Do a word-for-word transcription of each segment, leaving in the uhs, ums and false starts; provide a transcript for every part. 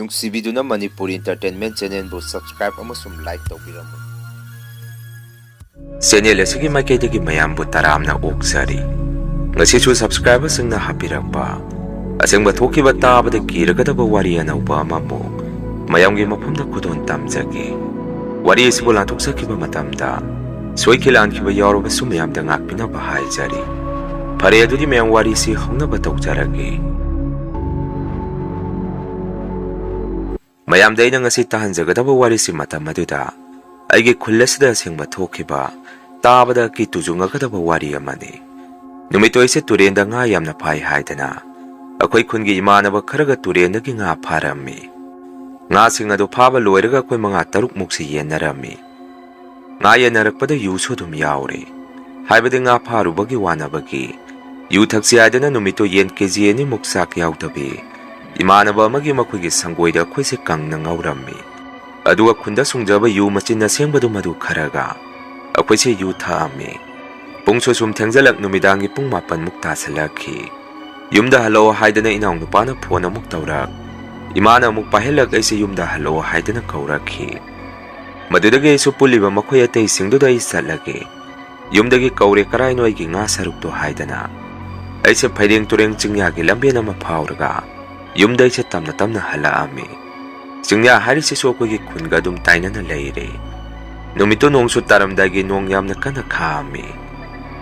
ꯅꯨꯡꯁꯤꯕꯤꯗꯨꯅ Manipur Entertainment Channelꯕꯨ subscribe ꯑꯃꯁꯨꯡ like ꯇꯧꯕꯤꯔꯝꯃꯨ꯫ Channel ꯑꯁꯤꯒꯤ ꯃꯥꯏꯀꯩꯗꯒꯤ ꯃꯌꯥꯝꯕꯨ ꯇꯔꯥꯝꯅ ꯑꯣꯛꯆꯔꯤ꯫ ꯉꯁꯤꯁꯨ subscriberꯁꯤꯡꯅ ꯍꯥꯞꯄꯤꯔꯛꯄ ꯑꯁꯦꯡꯕ ꯊꯣꯛꯈꯤꯕ ꯇꯥꯕꯗ ꯀꯤꯔꯒꯗꯕ ꯋꯥꯔꯤ ꯑꯅꯧꯕ ꯑꯃꯃꯨꯛ ꯃꯌꯥꯝꯒꯤ ꯃꯐꯝꯗ ꯈꯨꯗꯣꯜ ꯇꯝꯖꯒꯦ꯫ ꯋꯥꯔꯤ ꯑꯁꯤꯕꯨ ꯂꯥꯟꯊꯣꯛꯆꯈꯤꯕ ꯃꯇꯝꯗ ꯁꯣꯏꯈꯤ ꯂꯥꯟꯈꯤꯕ ꯌꯥꯎꯔꯕꯁꯨ ꯃꯌꯥꯝꯗ ꯉꯥꯛꯄꯤꯅꯕ ꯍꯥꯏꯖꯔꯤ꯫ ꯐꯔꯦ, ꯑꯗꯨꯗꯤ ꯃꯌꯥꯝ ꯋꯥꯔꯤꯁꯤ ꯍꯧꯅꯕ ꯇꯧꯖꯔꯒꯦ꯫ ꯃꯌꯥꯝꯗ ꯑꯩꯅ ꯉꯁꯤ ꯇꯥꯍꯟꯖꯒꯗꯕ ꯋꯥꯔꯤꯁꯤ ꯃꯇꯝ ꯑꯗꯨꯗ ꯑꯩꯒꯤ ꯈꯨꯜ ꯑꯁꯤꯗ ꯑꯁꯦꯡꯕ ꯊꯣꯛꯈꯤꯕ, ꯇꯥꯕꯗ ꯑꯀꯤ ꯇꯨꯖꯨꯡꯉꯒꯗꯕ ꯋꯥꯔꯤ ꯑꯃꯅꯤ꯫ ꯅꯨꯃꯤꯠꯇꯣ ꯑꯩꯁꯦ ꯇꯨꯔꯦꯟꯗ ꯉꯥ ꯌꯥꯝꯅ ꯐꯥꯏ ꯍꯥꯏꯗꯅ ꯑꯩꯈꯣꯏ ꯈꯨꯟꯒꯤ ꯏꯃꯥꯟꯅꯕ ꯈꯔꯒ ꯇꯨꯔꯦꯟꯗꯒꯤ ꯉꯥ ꯐꯥꯔꯝꯃꯤ꯫ ꯉꯥꯁꯤꯡ ꯑꯗꯨ ꯐꯥꯕ ꯂꯣꯏꯔꯒ ꯑꯩꯈꯣꯏ ꯃꯉꯥ ꯇꯔꯨꯛꯃꯨꯛꯁꯤ ꯌꯦꯟꯅꯔꯝꯃꯤ꯫ ꯉꯥ ꯌꯦꯟꯅꯔꯛꯄꯗ ꯌꯨꯁꯨ ꯑꯗꯨꯝ ꯌꯥꯎꯔꯦ꯫ ꯍꯥꯏꯕꯗꯤ ꯉꯥ ꯐꯥꯔꯨꯕꯒꯤ ꯋꯥꯅꯕꯒꯤ ꯌꯨ ꯊꯛꯁꯤ ꯍꯥꯏꯗꯅ ꯅꯨꯃꯤꯠꯇꯨ ꯌꯦꯟ ꯀꯦ ꯖꯤ ꯑꯅꯤꯃꯨꯛ ꯆꯥꯛ ꯌꯥꯎꯗꯕꯤ ꯏꯃꯥꯟꯅꯕ ꯑꯃꯒꯤ ꯃꯈꯣꯏꯒꯤ ꯁꯪꯒꯣꯏꯗ ꯑꯩꯈꯣꯏꯁꯦ ꯀꯪꯅ ꯉꯧꯔꯝꯃꯤ꯫ ꯑꯗꯨꯒ ꯈꯨꯟꯗ ꯁꯨꯡꯖꯕ ꯌꯨ ꯃꯆꯤꯟ ꯑꯁꯦꯡꯕꯗꯨ ꯃꯗꯨ ꯈꯔꯒ ꯑꯩꯈꯣꯏꯁꯦ ꯌꯨ ꯊꯛꯑꯝꯃꯤ꯫ ꯄꯨꯡꯁꯨ ꯁꯨꯝ ꯊꯦꯡꯖꯜꯂꯛ ꯅꯨꯃꯤꯗꯥꯡꯒꯤ ꯄꯨꯡ ꯃꯥꯄꯟꯃꯨꯛ ꯇꯥꯁꯜꯂꯛꯈꯤ꯫ ꯌꯨꯝꯗ ꯍꯜꯂꯛꯑꯣ ꯍꯥꯏꯗꯅ ꯏꯅꯥꯎꯅꯨꯄꯥꯅ ꯐꯣꯟ ꯑꯃꯨꯛ ꯇꯧꯔꯛ, ꯏꯃꯥꯅ ꯑꯃꯨꯛ ꯄꯥꯏꯍꯜꯂꯛ ꯑꯩꯁꯦ ꯌꯨꯝꯗ ꯍꯜꯂꯛꯑꯣ ꯍꯥꯏꯗꯅ ꯀꯧꯔꯛꯈꯤ꯫ ꯃꯗꯨꯗꯒꯤ ꯑꯩꯁꯨ ꯄꯨꯜꯂꯤꯕ ꯃꯈꯣꯏ ꯑꯇꯩꯁꯤꯡꯗꯨꯗ ꯑꯩ ꯆꯠꯂꯒꯦ, ꯌꯨꯝꯗꯒꯤ ꯀꯧꯔꯦ, ꯀꯔꯥꯏꯅꯣ ꯑꯩꯒꯤ ꯉꯥ ꯁꯔꯨꯛꯇꯣ ꯍꯥꯏꯗꯅ ꯑꯩꯁꯦ ꯐꯩꯔꯦꯡ ꯇꯨꯔꯦꯡ ꯆꯤꯡꯌꯥꯒꯤ ꯂꯝꯕꯦꯟ ꯑꯃ ꯐꯥꯎꯔꯒ ꯌꯨꯝꯗ ꯑꯩꯁꯦ ꯇꯞꯅ ꯇꯞꯅ ꯍꯜꯂꯛꯑꯝꯃꯤ꯫ ꯆꯤꯡꯌꯥ ꯍꯥꯏꯔꯤꯁꯤꯁꯨ ꯑꯩꯈꯣꯏꯒꯤ ꯈꯨꯟꯒ ꯑꯗꯨꯝ ꯇꯥꯏꯅꯅ ꯂꯩꯔꯦ꯫ ꯅꯨꯃꯤꯠꯇꯨ ꯅꯣꯡꯁꯨ ꯇꯥꯔꯝꯗꯥꯏꯒꯤ ꯅꯣꯡ ꯌꯥꯝꯅ ꯀꯟꯅ ꯈꯥꯛꯑꯝꯃꯤ꯫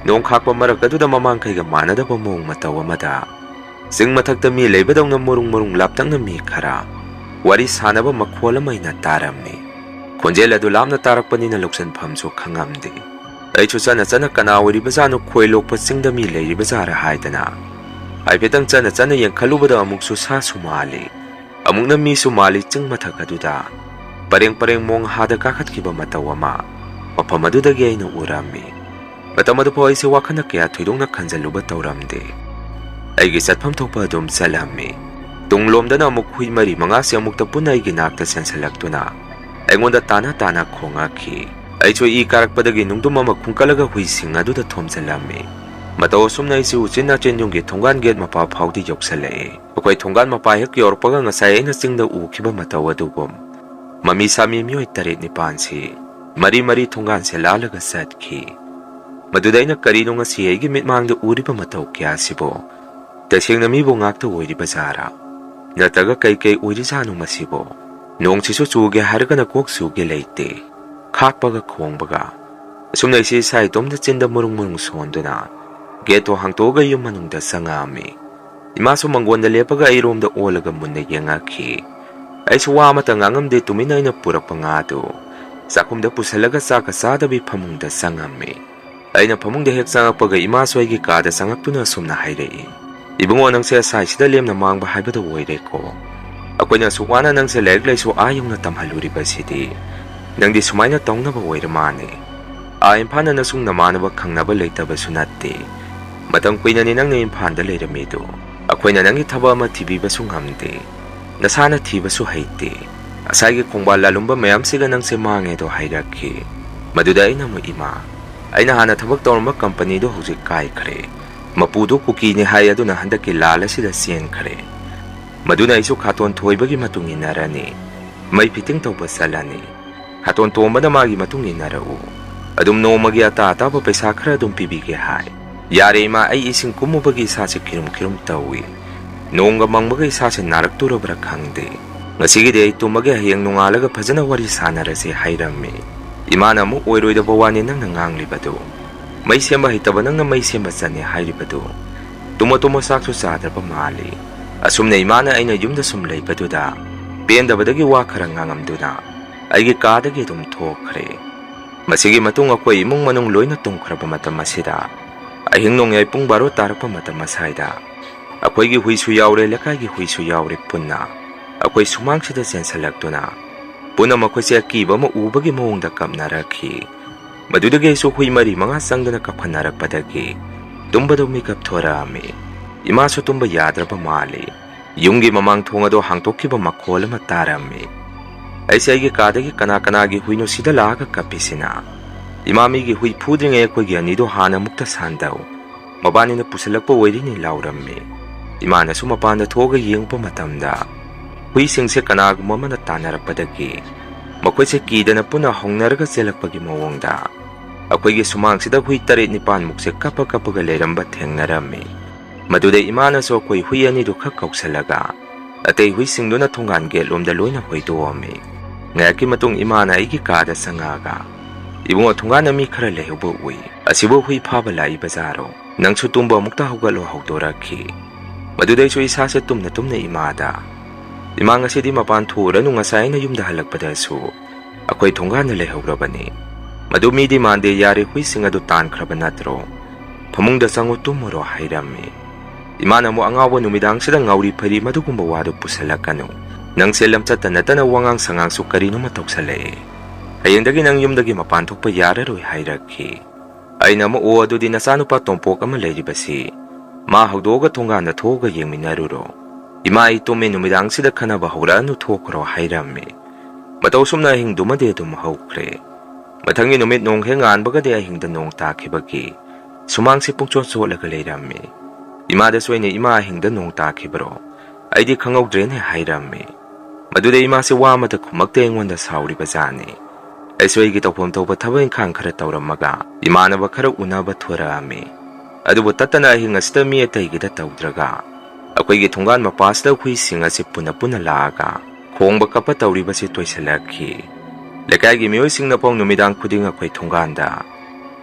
ꯅꯣꯡ ꯈꯥꯛꯄ ꯃꯔꯛ ꯑꯗꯨꯗ ꯃꯃꯥꯡꯈꯩꯒ ꯃꯥꯟꯅꯗꯕ ꯃꯑꯣꯡ ꯃꯇꯧ ꯑꯃꯗ ꯆꯤꯡ ꯃꯊꯛꯇ ꯃꯤ ꯂꯩꯕꯗꯧꯅ ꯃꯔꯨꯡ ꯃꯔꯨꯡ ꯂꯥꯞꯇꯛꯅ ꯃꯤ ꯈꯔ ꯋꯥꯔꯤ ꯁꯥꯟꯅꯕ ꯃꯈꯣꯜ ꯑꯃ ꯑꯩꯅ ꯇꯥꯔꯝꯃꯤ꯫ ꯈꯣꯟꯖꯦꯜ ꯑꯗꯨ ꯂꯥꯞꯅ ꯇꯥꯔꯛꯄꯅꯤꯅ ꯂꯧꯁꯤꯟꯐꯝꯁꯨ ꯈꯪꯉꯝꯗꯦ꯫ ꯑꯩꯁꯨ ꯆꯠꯅ ꯆꯠꯅ ꯀꯅꯥ ꯑꯣꯏꯔꯤꯕꯖꯥꯠꯅꯣ, ꯈꯣꯏ ꯂꯣꯛꯄ ꯆꯤꯡꯗ ꯃꯤ ꯂꯩꯔꯤꯕꯖꯥꯠꯔ ꯍꯥꯏꯗꯅ ꯍꯥꯏꯐꯦꯠꯇꯪ ꯆꯠꯅ ꯆꯠꯅ ꯌꯦꯡꯈꯠꯂꯨꯕꯗ ꯑꯃꯨꯛꯁꯨ ꯁꯥꯁꯨ ꯃꯥꯜꯂꯤ, ꯑꯃꯨꯛꯅ ꯃꯤꯁꯨ ꯃꯥꯜꯂꯤ꯫ ꯆꯤꯡ ꯃꯊꯛ ꯑꯗꯨꯗ ꯄꯔꯦꯡ ꯄꯔꯦꯡ ꯃꯣꯡ ꯍꯥꯗ ꯀꯥꯈꯠꯈꯤꯕ ꯃꯇꯧ ꯑꯃ ꯃꯐꯝ ꯑꯗꯨꯗꯒꯤ ꯑꯩꯅ ꯎꯔꯝꯃꯤ꯫ ꯃꯇꯝ ꯑꯗꯨꯐꯥꯎ ꯑꯩꯁꯦ ꯋꯥꯈꯜꯅ ꯀꯌꯥ ꯊꯣꯏꯗꯣꯛꯅ ꯈꯟꯖꯜꯂꯨꯕ ꯇꯧꯔꯝꯗꯦ꯫ ꯑꯩꯒꯤ ꯆꯠꯐꯝ ꯊꯣꯛꯄ ꯑꯗꯨꯝ ꯆꯠꯂꯝꯃꯤ꯫ ꯇꯨꯡꯂꯣꯝꯗꯅ ꯑꯃꯨꯛ ꯍꯨꯏ ꯃꯔꯤ ꯃꯉꯥꯁꯦ ꯑꯃꯨꯛꯇ ꯄꯨꯟꯅ ꯑꯩꯒꯤ ꯅꯥꯛꯇ ꯆꯦꯟꯁꯤꯜꯂꯛꯇꯨꯅ ꯑꯩꯉꯣꯟꯗ ꯇꯥꯅ ꯇꯥꯅ ꯈꯣꯡꯉꯛꯈꯤ꯫ ꯑꯩꯁꯨ ꯏ ꯀꯥꯔꯛꯄꯗꯒꯤ ꯅꯨꯡꯗꯨꯝ ꯑꯃ ꯈꯨꯟꯀꯠꯂꯒ ꯍꯨꯏꯁꯤꯡ ꯑꯗꯨꯗ ꯊꯣꯝꯖꯤꯜꯂꯝꯃꯤ꯫ ꯃꯇꯧ ꯑꯁꯨꯝꯅ ꯑꯩꯁꯨ ꯎꯆꯤꯟ ꯅꯥꯆꯤꯟ ꯌꯨꯝꯒꯤ ꯊꯣꯡꯒꯥꯟ ꯒꯦꯠ ꯃꯄꯥ ꯐꯥꯎꯗꯤ ꯌꯧꯁꯜꯂꯛꯑꯦ꯫ ꯑꯩꯈꯣꯏ ꯊꯣꯡꯒꯥꯟ ꯃꯄꯥ ꯍꯦꯛ ꯌꯧꯔꯛꯄꯒ ꯉꯁꯥꯏ ꯑꯩꯅ ꯆꯤꯡꯗ ꯎꯈꯤꯕ ꯃꯇꯧ ꯑꯗꯨꯒꯨꯝ ꯃꯃꯤ ꯁꯥꯃꯤ ꯃꯤꯑꯣꯏ ꯇꯔꯦꯠ ꯅꯤꯄꯥꯟꯁꯤ ꯃꯔꯤ ꯃꯔꯤ ꯊꯣꯡꯒꯥꯟꯁꯦ ꯂꯥꯜꯂꯒ ꯆꯠꯈꯤ꯫ ꯃꯗꯨꯗ ꯑꯩꯅ ꯀꯔꯤꯅꯣ ꯉꯁꯤ ꯑꯩꯒꯤ ꯃꯤꯠꯃꯥꯡꯗ ꯎꯔꯤꯕ ꯃꯇꯧ ꯀꯌꯥꯁꯤꯕꯣ? ꯇꯁꯦꯡꯅ ꯃꯤꯕꯨ ꯉꯥꯛꯇ ꯑꯣꯏꯔꯤꯕ ꯖꯥꯔꯥ? ꯅꯠꯇ꯭ꯔꯒ ꯀꯩ ꯀꯩ ꯑꯣꯏꯔꯤꯖꯥꯠꯅꯣ ꯃꯁꯤꯕꯣ? ꯅꯣꯡꯁꯤꯁꯨ ꯆꯨꯒꯦ ꯍꯥꯏꯔꯒꯅ ꯀꯣꯛ ꯆꯨꯒꯦ ꯂꯩꯇꯦ꯫ ꯈꯥꯛꯄꯒ ꯈꯣꯡꯕꯒ꯫ ꯑꯁꯨꯝꯅ ꯑꯩꯁꯦ ꯏꯁꯥ ꯏꯇꯣꯝꯇ ꯆꯤꯟꯗ ꯃꯔꯨꯡ ꯃꯔꯨꯡ ꯁꯣꯟꯗꯨꯅ ꯒꯦꯠꯇꯣ ꯍꯥꯡꯇꯣꯛꯑꯒ ꯌꯨꯝ ꯃꯅꯨꯡꯗ ꯆꯪꯉꯛꯑꯝꯃꯤ꯫ ꯏꯃꯥꯁꯨ ꯃꯪꯒꯣꯟꯗ ꯂꯦꯞꯄꯒ ꯑꯩꯔꯣꯝꯗ ꯑꯣꯜꯂꯒ ꯃꯨꯟꯅ ꯌꯦꯡꯉꯛꯈꯤ꯫ ꯑꯩꯁꯨ ꯋꯥ ꯑꯃꯠꯇ ꯉꯥꯡꯉꯝꯗꯦ, ꯇꯨꯃꯤꯟꯅ ꯑꯩꯅ ꯄꯨꯔꯛꯄ ꯉꯥꯗꯨ ꯆꯥꯛꯈꯨꯝꯗ ꯄꯨꯁꯜꯂꯒ ꯆꯥꯛꯀ ꯆꯥꯗꯕꯤ ꯐꯃꯨꯡꯗ ꯆꯪꯉꯝꯃꯤ꯫ ꯑꯩꯅ ꯐꯃꯨꯡꯗ ꯍꯦꯛ ꯆꯪꯉꯛꯄꯒ ꯏꯃꯥꯁꯨ ꯑꯩꯒꯤ ꯀꯥꯗ ꯆꯪꯉꯛꯇꯨꯅ ꯑꯁꯨꯝꯅ ꯍꯥꯏꯔꯛꯏ, "ꯏꯕꯨꯡꯉꯣ, ꯅꯪꯁꯦ ꯑꯁꯥꯏꯁꯤꯗ ꯂꯦꯝꯅ ꯃꯥꯡꯕ ꯍꯥꯏꯕꯗꯨ ꯑꯣꯏꯔꯦꯀꯣ꯫ ꯑꯩꯈꯣꯏꯅ ꯑꯁꯨꯛ ꯋꯥꯅ ꯅꯪꯁꯦ ꯂꯥꯏꯔꯤꯛ ꯂꯥꯏꯁꯨ ꯑꯥ ꯌꯧꯅ ꯇꯝꯍꯜꯂꯨꯔꯤꯕꯁꯤꯗꯤ ꯅꯪꯗꯤ ꯁꯨꯃꯥꯏꯅ ꯇꯧꯅꯕ ꯑꯣꯏꯔ ꯃꯥꯅꯦ꯫ ꯑꯥ ꯏꯝꯐꯥꯜꯗ ꯅꯁꯨꯡ ꯅꯃꯥꯟꯅꯕ ꯈꯪꯅꯕ ꯂꯩꯇꯕꯁꯨ ꯅꯠꯇꯦ꯫ ꯃꯇꯝ ꯀꯨꯏꯅꯅꯤ ꯅꯪꯅ ꯏꯝꯐꯥꯜꯗ ꯂꯩꯔꯝꯃꯤꯗꯨ꯫ ꯑꯩꯈꯣꯏꯅ ꯅꯪꯒꯤ ꯊꯕꯛ ꯑꯃ ꯊꯤꯕꯤꯕꯁꯨ ꯉꯝꯗꯦ꯫ ꯅꯁꯥꯅ ꯊꯤꯕꯁꯨ ꯍꯩꯇꯦ꯫ ꯉꯁꯥꯏꯒꯤ ꯈꯣꯡꯕꯥꯜ ꯂꯥꯂꯨꯝꯕ ꯃꯌꯥꯝꯁꯤꯒ ꯅꯪꯁꯦ ꯃꯥꯡꯉꯦꯗꯣ ꯍꯥꯏꯔꯛꯈꯤ꯫ ꯃꯗꯨꯗ ꯑꯩꯅ ꯑꯃꯨꯛ, "ꯏꯃꯥ, ꯑꯩꯅ ꯍꯥꯟꯅ ꯊꯕꯛ ꯇꯧꯔꯝꯕ ꯀꯝꯄꯅꯤꯗꯨ ꯍꯧꯖꯤꯛ ꯀꯥꯏꯈ꯭ꯔꯦ꯫ ꯃꯄꯨꯗꯨ ꯀꯨꯀꯤꯅꯤ ꯍꯥꯏ, ꯑꯗꯨꯅ ꯍꯟꯗꯛꯀꯤ ꯂꯥꯜ ꯑꯁꯤꯗ ꯆꯦꯟꯈ꯭ꯔꯦ꯫ ꯃꯗꯨꯅ ꯑꯩꯁꯨ ꯈꯥꯇꯣꯟ ꯊꯣꯏꯕꯒꯤ ꯃꯇꯨꯡ ꯏꯟꯅꯔꯅꯤ꯫ ꯃꯩ ꯐꯤꯠꯇꯤꯡ ꯇꯧꯕ ꯆꯠꯂꯅꯤ꯫ ꯈꯥꯇꯣꯟ ꯇꯣꯝꯕꯅ ꯃꯥꯒꯤ ꯃꯇꯨꯡ ꯏꯟꯅꯔꯛꯎ꯫ ꯑꯗꯨꯝ ꯅꯣꯡꯃꯒꯤ ꯑꯇꯥ ꯑꯇꯥꯕ ꯄꯩꯁꯥ ꯈꯔ ꯑꯗꯨꯝ ꯄꯤꯕꯤꯒꯦ ꯍꯥꯏ꯫ ꯌꯥꯔꯦ ꯏꯃꯥ, ꯑꯩ ꯏꯁꯤꯡ ꯀꯨꯝꯃꯨꯕꯒꯤ ꯏꯁꯥꯁꯦ ꯈꯤꯔꯨꯝ ꯈꯤꯔꯨꯝ ꯇꯧꯏ꯫ ꯅꯣꯡꯒ ꯃꯪꯕꯒ ꯏꯁꯥꯁꯦ ꯅꯥꯔꯛꯇꯣꯔꯕ꯭ꯔꯥ ꯈꯪꯗꯦ꯫ ꯉꯁꯤꯒꯤꯗꯤ ꯑꯩ ꯇꯨꯝꯃꯒꯦ, ꯍꯌꯦꯡ ꯅꯣꯡꯉꯥꯜꯂꯒ ꯐꯖꯅ ꯋꯥꯔꯤ ꯁꯥꯟꯅꯔꯁꯦ" ꯍꯥꯏꯔꯝꯃꯤ꯫ ꯏꯃꯥꯅ ꯑꯃꯨꯛ, "ꯑꯣꯏꯔꯣꯏꯗꯕ ꯋꯥꯅꯤ ꯅꯪꯅ ꯉꯥꯡꯂꯤꯕꯗꯨ꯫ ꯃꯩ ꯁꯦꯝꯕ ꯍꯩꯇꯕ ꯅꯪꯅ ꯃꯩ ꯁꯦꯝꯕ ꯆꯠꯅꯤ ꯍꯥꯏꯔꯤꯕꯗꯨ꯫ ꯇꯨꯝꯃꯣ ꯇꯨꯝꯃꯣ, ꯆꯥꯛꯁꯨ ꯆꯥꯗ꯭ꯔꯕ ꯃꯥꯜꯂꯤ"꯫ ꯑꯁꯨꯝꯅ ꯏꯃꯥꯅ ꯑꯩꯅ ꯌꯨꯝꯗ ꯁꯨꯝ ꯂꯩꯕꯗꯨꯗ ꯄꯦꯟꯗꯕꯗꯒꯤ ꯋꯥ ꯈꯔ ꯉꯥꯡꯉꯝꯗꯨꯅ ꯑꯩꯒꯤ ꯀꯥꯗꯒꯤ ꯑꯗꯨꯝ ꯊꯣꯛꯈ꯭ꯔꯦ꯫ ꯃꯁꯤꯒꯤ ꯃꯇꯨꯡ ꯑꯩꯈꯣꯏ ꯏꯃꯨꯡ ꯃꯅꯨꯡ ꯂꯣꯏꯅ ꯇꯨꯝꯈ꯭ꯔꯕ ꯃꯇꯝ ꯑꯁꯤꯗ ꯑꯍꯤꯡ ꯅꯣꯡꯌꯥꯏ ꯄꯨꯡ ꯕꯥꯔꯣ ꯇꯥꯔꯛꯄ ꯃꯇꯝ ꯑꯁ꯭ꯋꯥꯏꯗ ꯑꯩꯈꯣꯏꯒꯤ ꯍꯨꯏꯁꯨ ꯌꯥꯎꯔꯦ, ꯂꯩꯀꯥꯏꯒꯤ ꯍꯨꯏꯁꯨ ꯌꯥꯎꯔꯦ, ꯄꯨꯟꯅ ꯑꯩꯈꯣꯏ ꯁꯨꯃꯥꯡꯁꯤꯗ ꯆꯦꯟꯁꯤꯜꯂꯛꯇꯨꯅ ꯄꯨꯝꯅꯃꯛ ꯑꯩꯈꯣꯏꯁꯦ ꯑꯀꯤꯕ ꯑꯃ ꯎꯕꯒꯤ ꯃꯑꯣꯡꯗ ꯀꯞꯅꯔꯛꯈꯤ꯫ ꯃꯗꯨꯗꯒꯤ ꯑꯩꯁꯨ ꯍꯨꯏ ꯃꯔꯤ ꯃꯉꯥ ꯆꯪꯗꯨꯅ ꯀꯞꯈꯠꯅꯔꯛꯄꯗꯒꯤ ꯇꯨꯝꯕꯗꯨ ꯃꯤꯀꯞ ꯊꯣꯔꯛꯑꯝꯃꯤ꯫ ꯏꯃꯥꯁꯨ ꯇꯨꯝꯕ ꯌꯥꯗ꯭ꯔꯕ ꯃꯥꯜꯂꯤ꯫ ꯌꯨꯝꯒꯤ ꯃꯃꯥꯡ ꯊꯣꯡ ꯑꯗꯨ ꯍꯥꯡꯇꯣꯛꯈꯤꯕ ꯃꯈꯣꯜ ꯑꯃ ꯇꯥꯔꯝꯃꯤ꯫ ꯑꯩꯁꯦ ꯑꯩꯒꯤ ꯀꯥꯗꯒꯤ "ꯀꯅꯥ ꯀꯅꯥꯒꯤ ꯍꯨꯏꯅꯣ ꯁꯤꯗ ꯂꯥꯛꯑꯒ ꯀꯞꯄꯤꯁꯤꯅ? ꯏꯃꯥ, ꯃꯤꯒꯤ ꯍꯨꯏ ꯐꯨꯗ꯭ꯔꯤꯉꯩ ꯑꯩꯈꯣꯏꯒꯤ ꯑꯅꯤꯗꯣ ꯍꯥꯟꯅ ꯑꯃꯨꯛꯇ ꯁꯥꯟꯗꯧ꯫ ꯃꯕꯥꯅꯤꯅ ꯄꯨꯁꯜꯂꯛꯄ ꯑꯣꯏꯔꯤꯅꯤ ꯂꯥꯎꯔꯝꯃꯤ꯫ ꯏꯃꯥꯅꯁꯨ ꯃꯄꯥꯟꯗ ꯊꯣꯛꯑꯒ ꯌꯦꯡꯉꯨꯕ ꯃꯇꯝꯗ ꯍꯨꯏꯁꯤꯡꯁꯦ ꯀꯅꯥꯒꯨꯝꯕ ꯑꯃꯅ ꯇꯥꯟꯅꯔꯛꯄꯗꯒꯤ ꯃꯈꯣꯏꯁꯦ ꯀꯤꯗꯅ ꯄꯨꯟꯅ ꯍꯧꯅꯔꯒ ꯆꯦꯜꯂꯛꯄꯒꯤ ꯃꯑꯣꯡꯗ ꯑꯩꯈꯣꯏꯒꯤ ꯁꯨꯃꯥꯡꯁꯤꯗ ꯍꯨꯏ ꯇꯔꯦꯠ ꯅꯤꯄꯥꯟꯃꯨꯛꯁꯦ ꯀꯞꯄ ꯀꯞꯄꯒ ꯂꯩꯔꯝꯕ ꯊꯦꯡꯅꯔꯝꯃꯤ꯫ ꯃꯗꯨꯗ ꯏꯃꯥꯅꯁꯨ ꯑꯩꯈꯣꯏ ꯍꯨꯏ ꯑꯅꯤꯗꯨ ꯈꯛ ꯀꯧꯁꯜꯂꯒ ꯑꯇꯩ ꯍꯨꯏꯁꯤꯡꯗꯨꯅ ꯊꯣꯡꯒꯥꯟ ꯒꯦꯠꯂꯣꯝꯗ ꯂꯣꯏꯅ ꯍꯣꯏꯗꯣꯛꯑꯝꯃꯤ꯫ ꯉꯥꯏꯍꯥꯛꯀꯤ ꯃꯇꯨꯡ ꯏꯃꯥꯅ ꯑꯩꯒꯤ ꯀꯥꯗ ꯆꯪꯉꯛꯑꯒ, "ꯏꯕꯨꯡꯉꯣ, ꯊꯣꯡꯒꯥꯟꯗ ꯃꯤ ꯈꯔ ꯂꯩꯍꯧꯕ ꯎꯏ꯫ ꯑꯁꯤꯕꯨ ꯍꯨꯏ ꯐꯥꯕ ꯂꯥꯛꯏꯕ ꯖꯥꯔꯣ? ꯅꯪꯁꯨ ꯇꯨꯝꯕ ꯑꯃꯨꯛꯇ ꯍꯧꯒꯠꯂꯣ" ꯍꯧꯗꯣꯔꯛꯈꯤ꯫ ꯃꯗꯨꯗꯩꯁꯨ ꯏꯁꯥꯁꯦ ꯇꯨꯝꯅ ꯇꯨꯝꯅ ꯏꯃꯥꯗ, "ꯏꯃꯥ, ꯉꯁꯤꯗꯤ ꯃꯄꯥꯟ ꯊꯣꯛꯎꯔꯅꯨ, ꯉꯁꯥꯏ ꯑꯩꯅ ꯌꯨꯝꯗ ꯍꯜꯂꯛꯄꯗꯁꯨ ꯑꯩꯈꯣꯏ ꯊꯣꯡꯒꯥꯟꯗ ꯂꯩꯍꯧꯔꯕꯅꯤ꯫ ꯃꯗꯨ ꯃꯤꯗꯤ ꯃꯥꯟꯗꯦ, ꯌꯥꯔꯦ, ꯍꯨꯏꯁꯤꯡ ꯑꯗꯨ ꯇꯥꯟꯈ꯭ꯔꯕ ꯅꯠꯇ꯭ꯔꯣ? ꯐꯃꯨꯡꯗ ꯆꯪꯉꯨ, ꯇꯨꯝꯃꯨꯔꯣ" ꯍꯥꯏꯔꯝꯃꯤ꯫ ꯏꯃꯥꯅ ꯑꯃꯨꯛ ꯑꯉꯥꯎꯕ ꯅꯨꯃꯤꯗꯥꯡꯁꯤꯗ ꯉꯥꯎꯔꯤ ꯐꯩꯔꯤ ꯃꯗꯨꯒꯨꯝꯕ ꯋꯥꯗꯨ ꯄꯨꯁꯜꯂꯛꯀꯅꯨ꯫ ꯅꯪꯁꯦ ꯂꯝꯆꯠꯇ ꯅꯠꯇꯅ ꯋꯥꯉꯥꯡ ꯁꯉꯥꯡꯁꯨ ꯀꯔꯤꯅꯣꯃ ꯇꯧꯁꯜꯂꯛꯑꯦ꯫ ꯍꯌꯦꯡꯗꯒꯤ ꯅꯪ ꯌꯨꯝꯗꯒꯤ ꯃꯄꯥꯟ ꯊꯣꯛꯄ ꯌꯥꯔꯔꯣꯏ ꯍꯥꯏꯔꯛꯈꯤ꯫ ꯑꯩꯅ ꯑꯃꯨꯛ, "ꯑꯣ, ꯑꯗꯨꯗꯤ ꯅꯆꯥꯅꯨꯄꯥ ꯇꯣꯝꯄꯣꯛ ꯑꯃ ꯂꯩꯔꯤꯕꯁꯤ, ꯃꯥ ꯍꯧꯗꯣꯛꯑꯒ ꯊꯣꯡꯒꯥꯟꯗ ꯊꯣꯛꯑꯒ ꯌꯦꯡꯃꯤꯟꯅꯔꯨꯔꯣ꯫ ꯏꯃꯥ, ꯑꯩ ꯇꯨꯝꯃꯦ, ꯅꯨꯃꯤꯗꯥꯡꯁꯤꯗ ꯈꯟꯅꯕ ꯍꯧꯔꯛꯑꯅꯨ, ꯊꯣꯛꯈ꯭ꯔꯣ" ꯍꯥꯏꯔꯝꯃꯤ꯫ ꯃꯇꯧ ꯑꯁꯨꯝꯅ ꯑꯍꯤꯡꯗꯨꯃꯗꯤ ꯑꯗꯨꯝ ꯍꯧꯈ꯭ꯔꯦ꯫ ꯃꯊꯪꯒꯤ ꯅꯨꯃꯤꯠ ꯅꯣꯡ ꯍꯦꯛ ꯉꯥꯟꯕꯒꯗꯤ ꯑꯍꯤꯡꯗ ꯅꯣꯡ ꯇꯥꯈꯤꯕꯒꯤ ꯁꯨꯃꯥꯡꯁꯤ ꯄꯨꯡꯆꯣꯠ ꯆꯣꯠꯂꯒ ꯂꯩꯔꯝꯃꯤ꯫ ꯏꯃꯥꯗꯁꯨ ꯑꯩꯅ, "ꯏꯃꯥ, ꯑꯍꯤꯡꯗ ꯅꯣꯡ ꯇꯥꯈꯤꯕ꯭ꯔꯣ? ꯑꯩꯗꯤ ꯈꯪꯍꯧꯗ꯭ꯔꯦꯅꯦ" ꯍꯥꯏꯔꯝꯃꯤ꯫ ꯃꯗꯨꯗ ꯏꯃꯥꯁꯦ ꯋꯥ ꯑꯃꯇ ꯈꯨꯝꯃꯛꯇꯦ, ꯑꯩꯉꯣꯟꯗ ꯁꯥꯎꯔꯤꯕ ꯖꯥꯠꯅꯤ꯫ ꯑꯩꯁꯨ ꯑꯩꯒꯤ ꯇꯧꯐꯝ ꯊꯣꯛꯄ ꯊꯕꯛ ꯏꯪꯈꯥꯡ ꯈꯔ ꯇꯧꯔꯝꯃꯒ ꯏꯃꯥꯟꯅꯕ ꯈꯔ ꯎꯅꯕ ꯊꯣꯔꯛꯑꯝꯃꯤ꯫ ꯑꯗꯨꯕꯨ ꯇꯠꯇꯅ ꯑꯍꯤꯡ ꯑꯁꯤꯗ ꯃꯤ ꯑꯇꯩꯒꯤꯗ ꯇꯧꯗ꯭ꯔꯒ ꯑꯩꯈꯣꯏꯒꯤ ꯊꯣꯡꯒꯥꯟ ꯃꯄꯥꯁꯤꯗ ꯍꯨꯏꯁꯤꯡ ꯑꯁꯤ ꯄꯨꯟꯅ ꯄꯨꯟꯅ ꯂꯥꯛꯑꯒ ꯈꯣꯡꯕ ꯀꯞꯄ ꯇꯧꯔꯤꯕꯁꯤ ꯇꯣꯏꯁꯤꯜꯂꯛꯈꯤ꯫ ꯂꯩꯀꯥꯏꯒꯤ ꯃꯤꯑꯣꯏꯁꯤꯡꯅ ꯐꯥꯎ ꯅꯨꯃꯤꯗꯥꯡ ꯈꯨꯗꯤꯡ ꯑꯩꯈꯣꯏ ꯊꯣꯡꯒꯥꯟꯗ,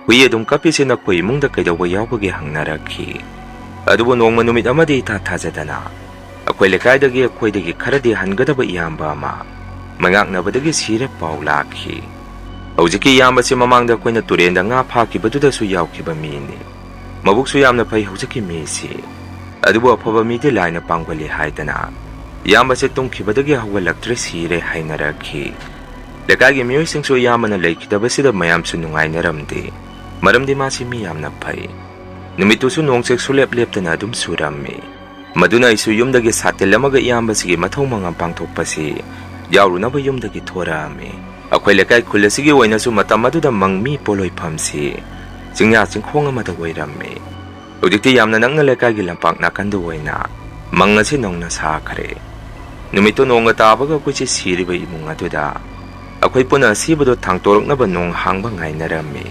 "ꯍꯨꯏ ꯑꯗꯨꯝ ꯀꯞꯄꯤꯁꯤ ꯅꯈꯣꯏ ꯏꯃꯨꯡꯗ ꯀꯩꯗꯧꯕ ꯌꯥꯎꯕꯒꯦ?" ꯍꯪꯅꯔꯛꯈꯤ꯫ ꯑꯗꯨꯕꯨ ꯅꯣꯡꯃ ꯅꯨꯃꯤꯠ ꯑꯃꯗꯤ ꯏꯊꯥ ꯊꯥꯖꯗꯅ ꯑꯩꯈꯣꯏ ꯂꯩꯀꯥꯏꯗꯒꯤ ꯑꯩꯈꯣꯏꯗꯒꯤ ꯈꯔꯗꯤ ꯍꯟꯒꯗꯕ ꯏꯌꯥꯝꯕ ꯑꯃ ꯃꯩꯉꯥꯛꯅꯕꯗꯒꯤ ꯁꯤꯔꯦ ꯄꯥꯎ ꯂꯥꯛꯈꯤ꯫ ꯍꯧꯖꯤꯛꯀꯤ ꯏꯌꯥꯝꯕꯁꯤ ꯃꯃꯥꯡꯗ ꯑꯩꯈꯣꯏꯅ ꯇꯨꯔꯦꯟꯗ ꯉꯥ ꯐꯥꯈꯤꯕꯗꯨꯗꯁꯨ ꯌꯥꯎꯈꯤꯕ ꯃꯤꯅꯤ꯫ ꯃꯕꯨꯛꯁꯨ ꯌꯥꯝꯅ ꯐꯩ ꯍꯧꯖꯤꯛꯀꯤ ꯃꯤꯁꯤ꯫ ꯑꯗꯨꯕꯨ ꯑꯐꯕ ꯃꯤꯗꯤ ꯂꯥꯏꯅ ꯄꯥꯡꯒꯜꯂꯤ ꯍꯥꯏꯗꯅ ꯏꯌꯥꯝꯕꯁꯦ ꯇꯨꯝꯈꯤꯕꯗꯒꯤ ꯍꯧꯒꯠꯂꯛꯇ꯭ꯔꯦ, ꯁꯤꯔꯦ ꯍꯥꯏꯅꯔꯛꯈꯤ꯫ ꯂꯩꯀꯥꯏꯒꯤ ꯃꯤꯑꯣꯏꯁꯤꯡꯁꯨ ꯏꯌꯥꯝꯕꯅ ꯂꯩꯈꯤꯗꯕꯁꯤꯗ ꯃꯌꯥꯝꯁꯨ ꯅꯨꯡꯉꯥꯏꯅꯔꯝꯗꯦ, ꯃꯔꯝꯗꯤ ꯃꯥꯁꯤ ꯃꯤ ꯌꯥꯝꯅ ꯐꯩ꯫ ꯅꯨꯃꯤꯠꯇꯨꯁꯨ ꯅꯣꯡꯁꯦ ꯁꯨꯂꯦꯞ ꯂꯦꯞꯇꯅ ꯑꯗꯨꯝ ꯆꯨꯔꯝꯃꯤ꯫ ꯃꯗꯨꯅ ꯑꯩꯁꯨ ꯌꯨꯝꯗꯒꯤ ꯁꯥꯇꯤꯟ ꯑꯃꯒ ꯏꯌꯥꯝꯕꯁꯤꯒꯤ ꯃꯊꯧ ꯃꯉꯝ ꯄꯥꯡꯊꯣꯛꯄꯁꯤ ꯌꯥꯎꯔꯨꯅꯕ ꯌꯨꯝꯗꯒꯤ ꯊꯣꯔꯛꯑꯝꯃꯤ꯫ ꯑꯩꯈꯣꯏ ꯂꯩꯀꯥꯏ ꯈꯨꯜ ꯑꯁꯤꯒꯤ ꯑꯣꯏꯅꯁꯨ ꯃꯇꯝ ꯑꯗꯨꯗ ꯃꯪꯃꯤ ꯄꯣꯂꯣꯏꯐꯝꯁꯤ ꯆꯤꯡꯌꯥ ꯆꯤꯡꯈꯣꯡ ꯑꯃꯗ ꯑꯣꯏꯔꯝꯃꯤ꯫ ꯍꯧꯖꯤꯛꯇꯤ ꯌꯥꯝꯅ ꯅꯛꯅ ꯂꯩꯀꯥꯏꯒꯤ ꯂꯝꯄꯥꯛ ꯅꯥꯀꯟꯗ ꯑꯣꯏꯅ ꯃꯪ ꯑꯁꯤ ꯅꯧꯅ ꯁꯥꯈ꯭ꯔꯦ꯫ ꯅꯨꯃꯤꯠꯇꯨ ꯅꯣꯡꯒ ꯇꯥꯕꯒ ꯑꯩꯈꯣꯏꯁꯦ ꯁꯤꯔꯤꯕ ꯏꯃꯨꯡ ꯑꯗꯨꯗ ꯑꯩꯈꯣꯏ ꯄꯨꯟꯅ ꯑꯁꯤꯕꯗꯨ ꯊꯥꯡꯇꯣꯔꯛꯅꯕ ꯅꯣꯡ ꯍꯥꯡꯕ ꯉꯥꯏꯅꯔꯝꯃꯤ꯫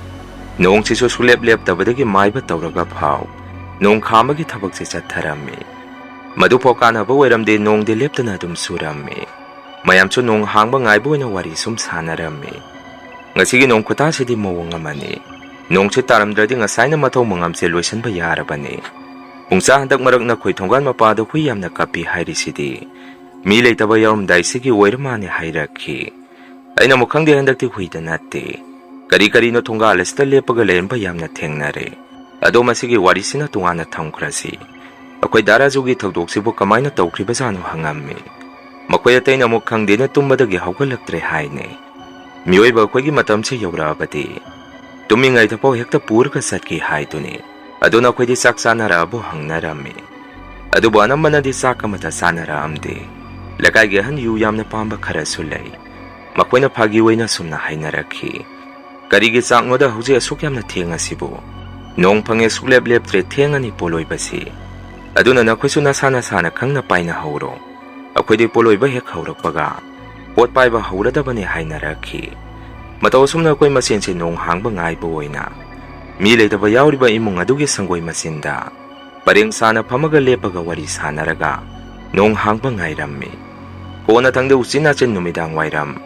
ꯅꯣꯡꯁꯤꯁꯨ ꯁꯨꯛꯂꯦꯞ ꯂꯦꯞꯇꯕꯗꯒꯤ ꯃꯥꯏꯕ ꯇꯧꯔꯒ ꯐꯥꯎ ꯅꯣꯡ ꯈꯥꯝꯕꯒꯤ ꯊꯕꯛꯁꯦ ꯆꯠꯊꯔꯝꯃꯤ꯫ ꯃꯗꯨꯐꯥꯎ ꯀꯥꯟꯅꯕ ꯑꯣꯏꯔꯝꯗꯦ, ꯅꯣꯡꯗꯤ ꯂꯦꯞꯇꯅ ꯑꯗꯨꯝ ꯆꯨꯔꯝꯃꯤ꯫ ꯃꯌꯥꯝꯁꯨ ꯅꯣꯡ ꯍꯥꯡꯕ ꯉꯥꯏꯕ ꯑꯣꯏꯅ ꯋꯥꯔꯤ ꯁꯨꯝ ꯁꯥꯟꯅꯔꯝꯃꯤ꯫ ꯉꯁꯤꯒꯤ ꯅꯣꯡ ꯈꯨꯇꯥꯁꯤꯗꯤ ꯃꯑꯣꯡ ꯑꯃꯅꯤ꯫ ꯅꯣꯡꯁꯤ ꯇꯥꯔꯝꯗ꯭ꯔꯗꯤ ꯉꯁꯥꯏꯅ ꯃꯊꯧ ꯃꯉꯝꯁꯦ ꯂꯣꯏꯁꯤꯟꯕ ꯌꯥꯔꯕꯅꯤ꯫ ꯄꯨꯡꯆꯥ ꯍꯟꯗꯛ ꯃꯔꯛ ꯅꯈꯣꯏ ꯊꯣꯡꯒꯥꯟ ꯃꯄꯥꯗ ꯍꯨꯏ ꯌꯥꯝꯅ ꯀꯞꯄꯤ ꯍꯥꯏꯔꯤꯁꯤꯗꯤ ꯃꯤ ꯂꯩꯇꯕ ꯌꯥꯎꯔꯝꯗꯥꯏꯁꯤꯒꯤ ꯑꯣꯏꯔ ꯃꯥꯅꯦ ꯍꯥꯏꯔꯛꯈꯤ꯫ ꯑꯩꯅ ꯑꯃꯨꯛ ꯈꯪꯗꯦ, ꯍꯟꯗꯛꯇꯤ ꯍꯨꯏꯗ ꯅꯠꯇꯦ꯫ ꯀꯔꯤ ꯀꯔꯤꯅꯣ ꯊꯣꯡꯒꯥꯜ ꯑꯁꯤꯗ ꯂꯦꯞꯄꯒ ꯂꯩꯔꯝꯕ ꯌꯥꯝꯅ ꯊꯦꯡꯅꯔꯦ꯫ ꯑꯗꯣ ꯃꯁꯤꯒꯤ ꯋꯥꯔꯤꯁꯤꯅ ꯇꯣꯉꯥꯟꯅ ꯊꯝꯈ꯭ꯔꯁꯤ꯫ ꯑꯩꯈꯣꯏ ꯗꯥ ꯔꯥꯖꯨꯒꯤ ꯊꯧꯗꯣꯛꯁꯤꯕꯨ ꯀꯃꯥꯏꯅ ꯇꯧꯈ꯭ꯔꯤꯕꯖꯥꯠꯅꯣ ꯍꯪꯉꯝꯃꯤ꯫ ꯃꯈꯣꯏ ꯑꯇꯩꯅ ꯑꯃꯨꯛ ꯈꯪꯗꯦꯅ ꯇꯨꯝꯕꯗꯒꯤ ꯍꯧꯒꯠꯂꯛꯇ꯭ꯔꯦ ꯍꯥꯏꯅꯩ꯫ ꯃꯤꯑꯣꯏꯕ ꯑꯩꯈꯣꯏꯒꯤ ꯃꯇꯝꯁꯤ ꯌꯧꯔꯛꯑꯕꯗꯤ ꯇꯨꯝꯃꯤꯉꯩꯗꯐꯥꯎ ꯍꯦꯛꯇ ꯄꯨꯔꯒ ꯆꯠꯈꯤ ꯍꯥꯏꯗꯨꯅꯤ꯫ ꯑꯗꯨꯅ ꯑꯩꯈꯣꯏꯗꯤ ꯆꯥꯛ ꯆꯥꯅꯔꯛꯑꯕꯣ ꯍꯪꯅꯔꯝꯃꯤ꯫ ꯑꯗꯨꯕꯨ ꯑꯅꯝꯕꯅꯗꯤ ꯆꯥꯛ ꯑꯃꯠꯇ ꯆꯥꯅꯔꯛꯑꯝꯗꯦ꯫ ꯂꯩꯀꯥꯏꯒꯤ ꯑꯍꯟ ꯌꯨ ꯌꯥꯝꯅ ꯄꯥꯝꯕ ꯈꯔꯁꯨ ꯂꯩ꯫ ꯃꯈꯣꯏꯅ ꯐꯥꯒꯤ ꯑꯣꯏꯅ ꯁꯨꯝꯅ ꯍꯥꯏꯅꯔꯛꯈꯤ, "ꯀꯔꯤꯒꯤ ꯆꯥꯛꯅꯣꯗ ꯍꯧꯖꯤꯛ ꯑꯁꯨꯛ ꯌꯥꯝꯅ ꯊꯦꯡꯉꯁꯤꯕꯨ? ꯅꯣꯡ ꯐꯪꯉꯦ ꯁꯨꯛꯂꯦꯞ ꯂꯦꯞꯇ꯭ꯔꯦ, ꯊꯦꯡꯉꯅꯤ ꯄꯣꯂꯣꯏꯕꯁꯤ꯫ ꯑꯗꯨꯅ ꯅꯈꯣꯏꯁꯨ ꯅꯁꯥ ꯅꯁꯥꯅ ꯈꯪꯅ ꯄꯥꯏꯅꯍꯧꯔꯣ꯫ ꯑꯩꯈꯣꯏꯗꯤ ꯄꯣꯂꯣꯏꯕ ꯍꯦꯛ ꯍꯧꯔꯛꯄꯒ ꯄꯣꯠ ꯄꯥꯏꯕ ꯍꯧꯔꯗꯕꯅꯤ" ꯍꯥꯏꯅꯔꯛꯈꯤ꯫ ꯃꯇꯧ ꯑꯁꯨꯝꯅ ꯑꯩꯈꯣꯏ ꯃꯁꯦꯟꯁꯦ ꯅꯣꯡ ꯍꯥꯡꯕ ꯉꯥꯏꯕ ꯑꯣꯏꯅ ꯃꯤ ꯂꯩꯇꯕ ꯌꯥꯎꯔꯤꯕ ꯏꯃꯨꯡ ꯑꯗꯨꯒꯤ ꯁꯪꯒꯣꯏ ꯃꯆꯤꯟꯗ ꯄꯔꯦꯡ ꯁꯥꯅ ꯐꯝꯃꯒ ꯂꯦꯞꯄꯒ ꯋꯥꯔꯤ ꯁꯥꯟꯅꯔꯒ ꯅꯣꯡ ꯍꯥꯡꯕ ꯉꯥꯏꯔꯝꯃꯤ꯫ ꯀꯣꯟꯅꯊꯪꯗ ꯎꯆꯤꯟ ꯅꯥꯆꯤꯟ ꯅꯨꯃꯤꯗꯥꯡ ꯋꯥꯏꯔꯝ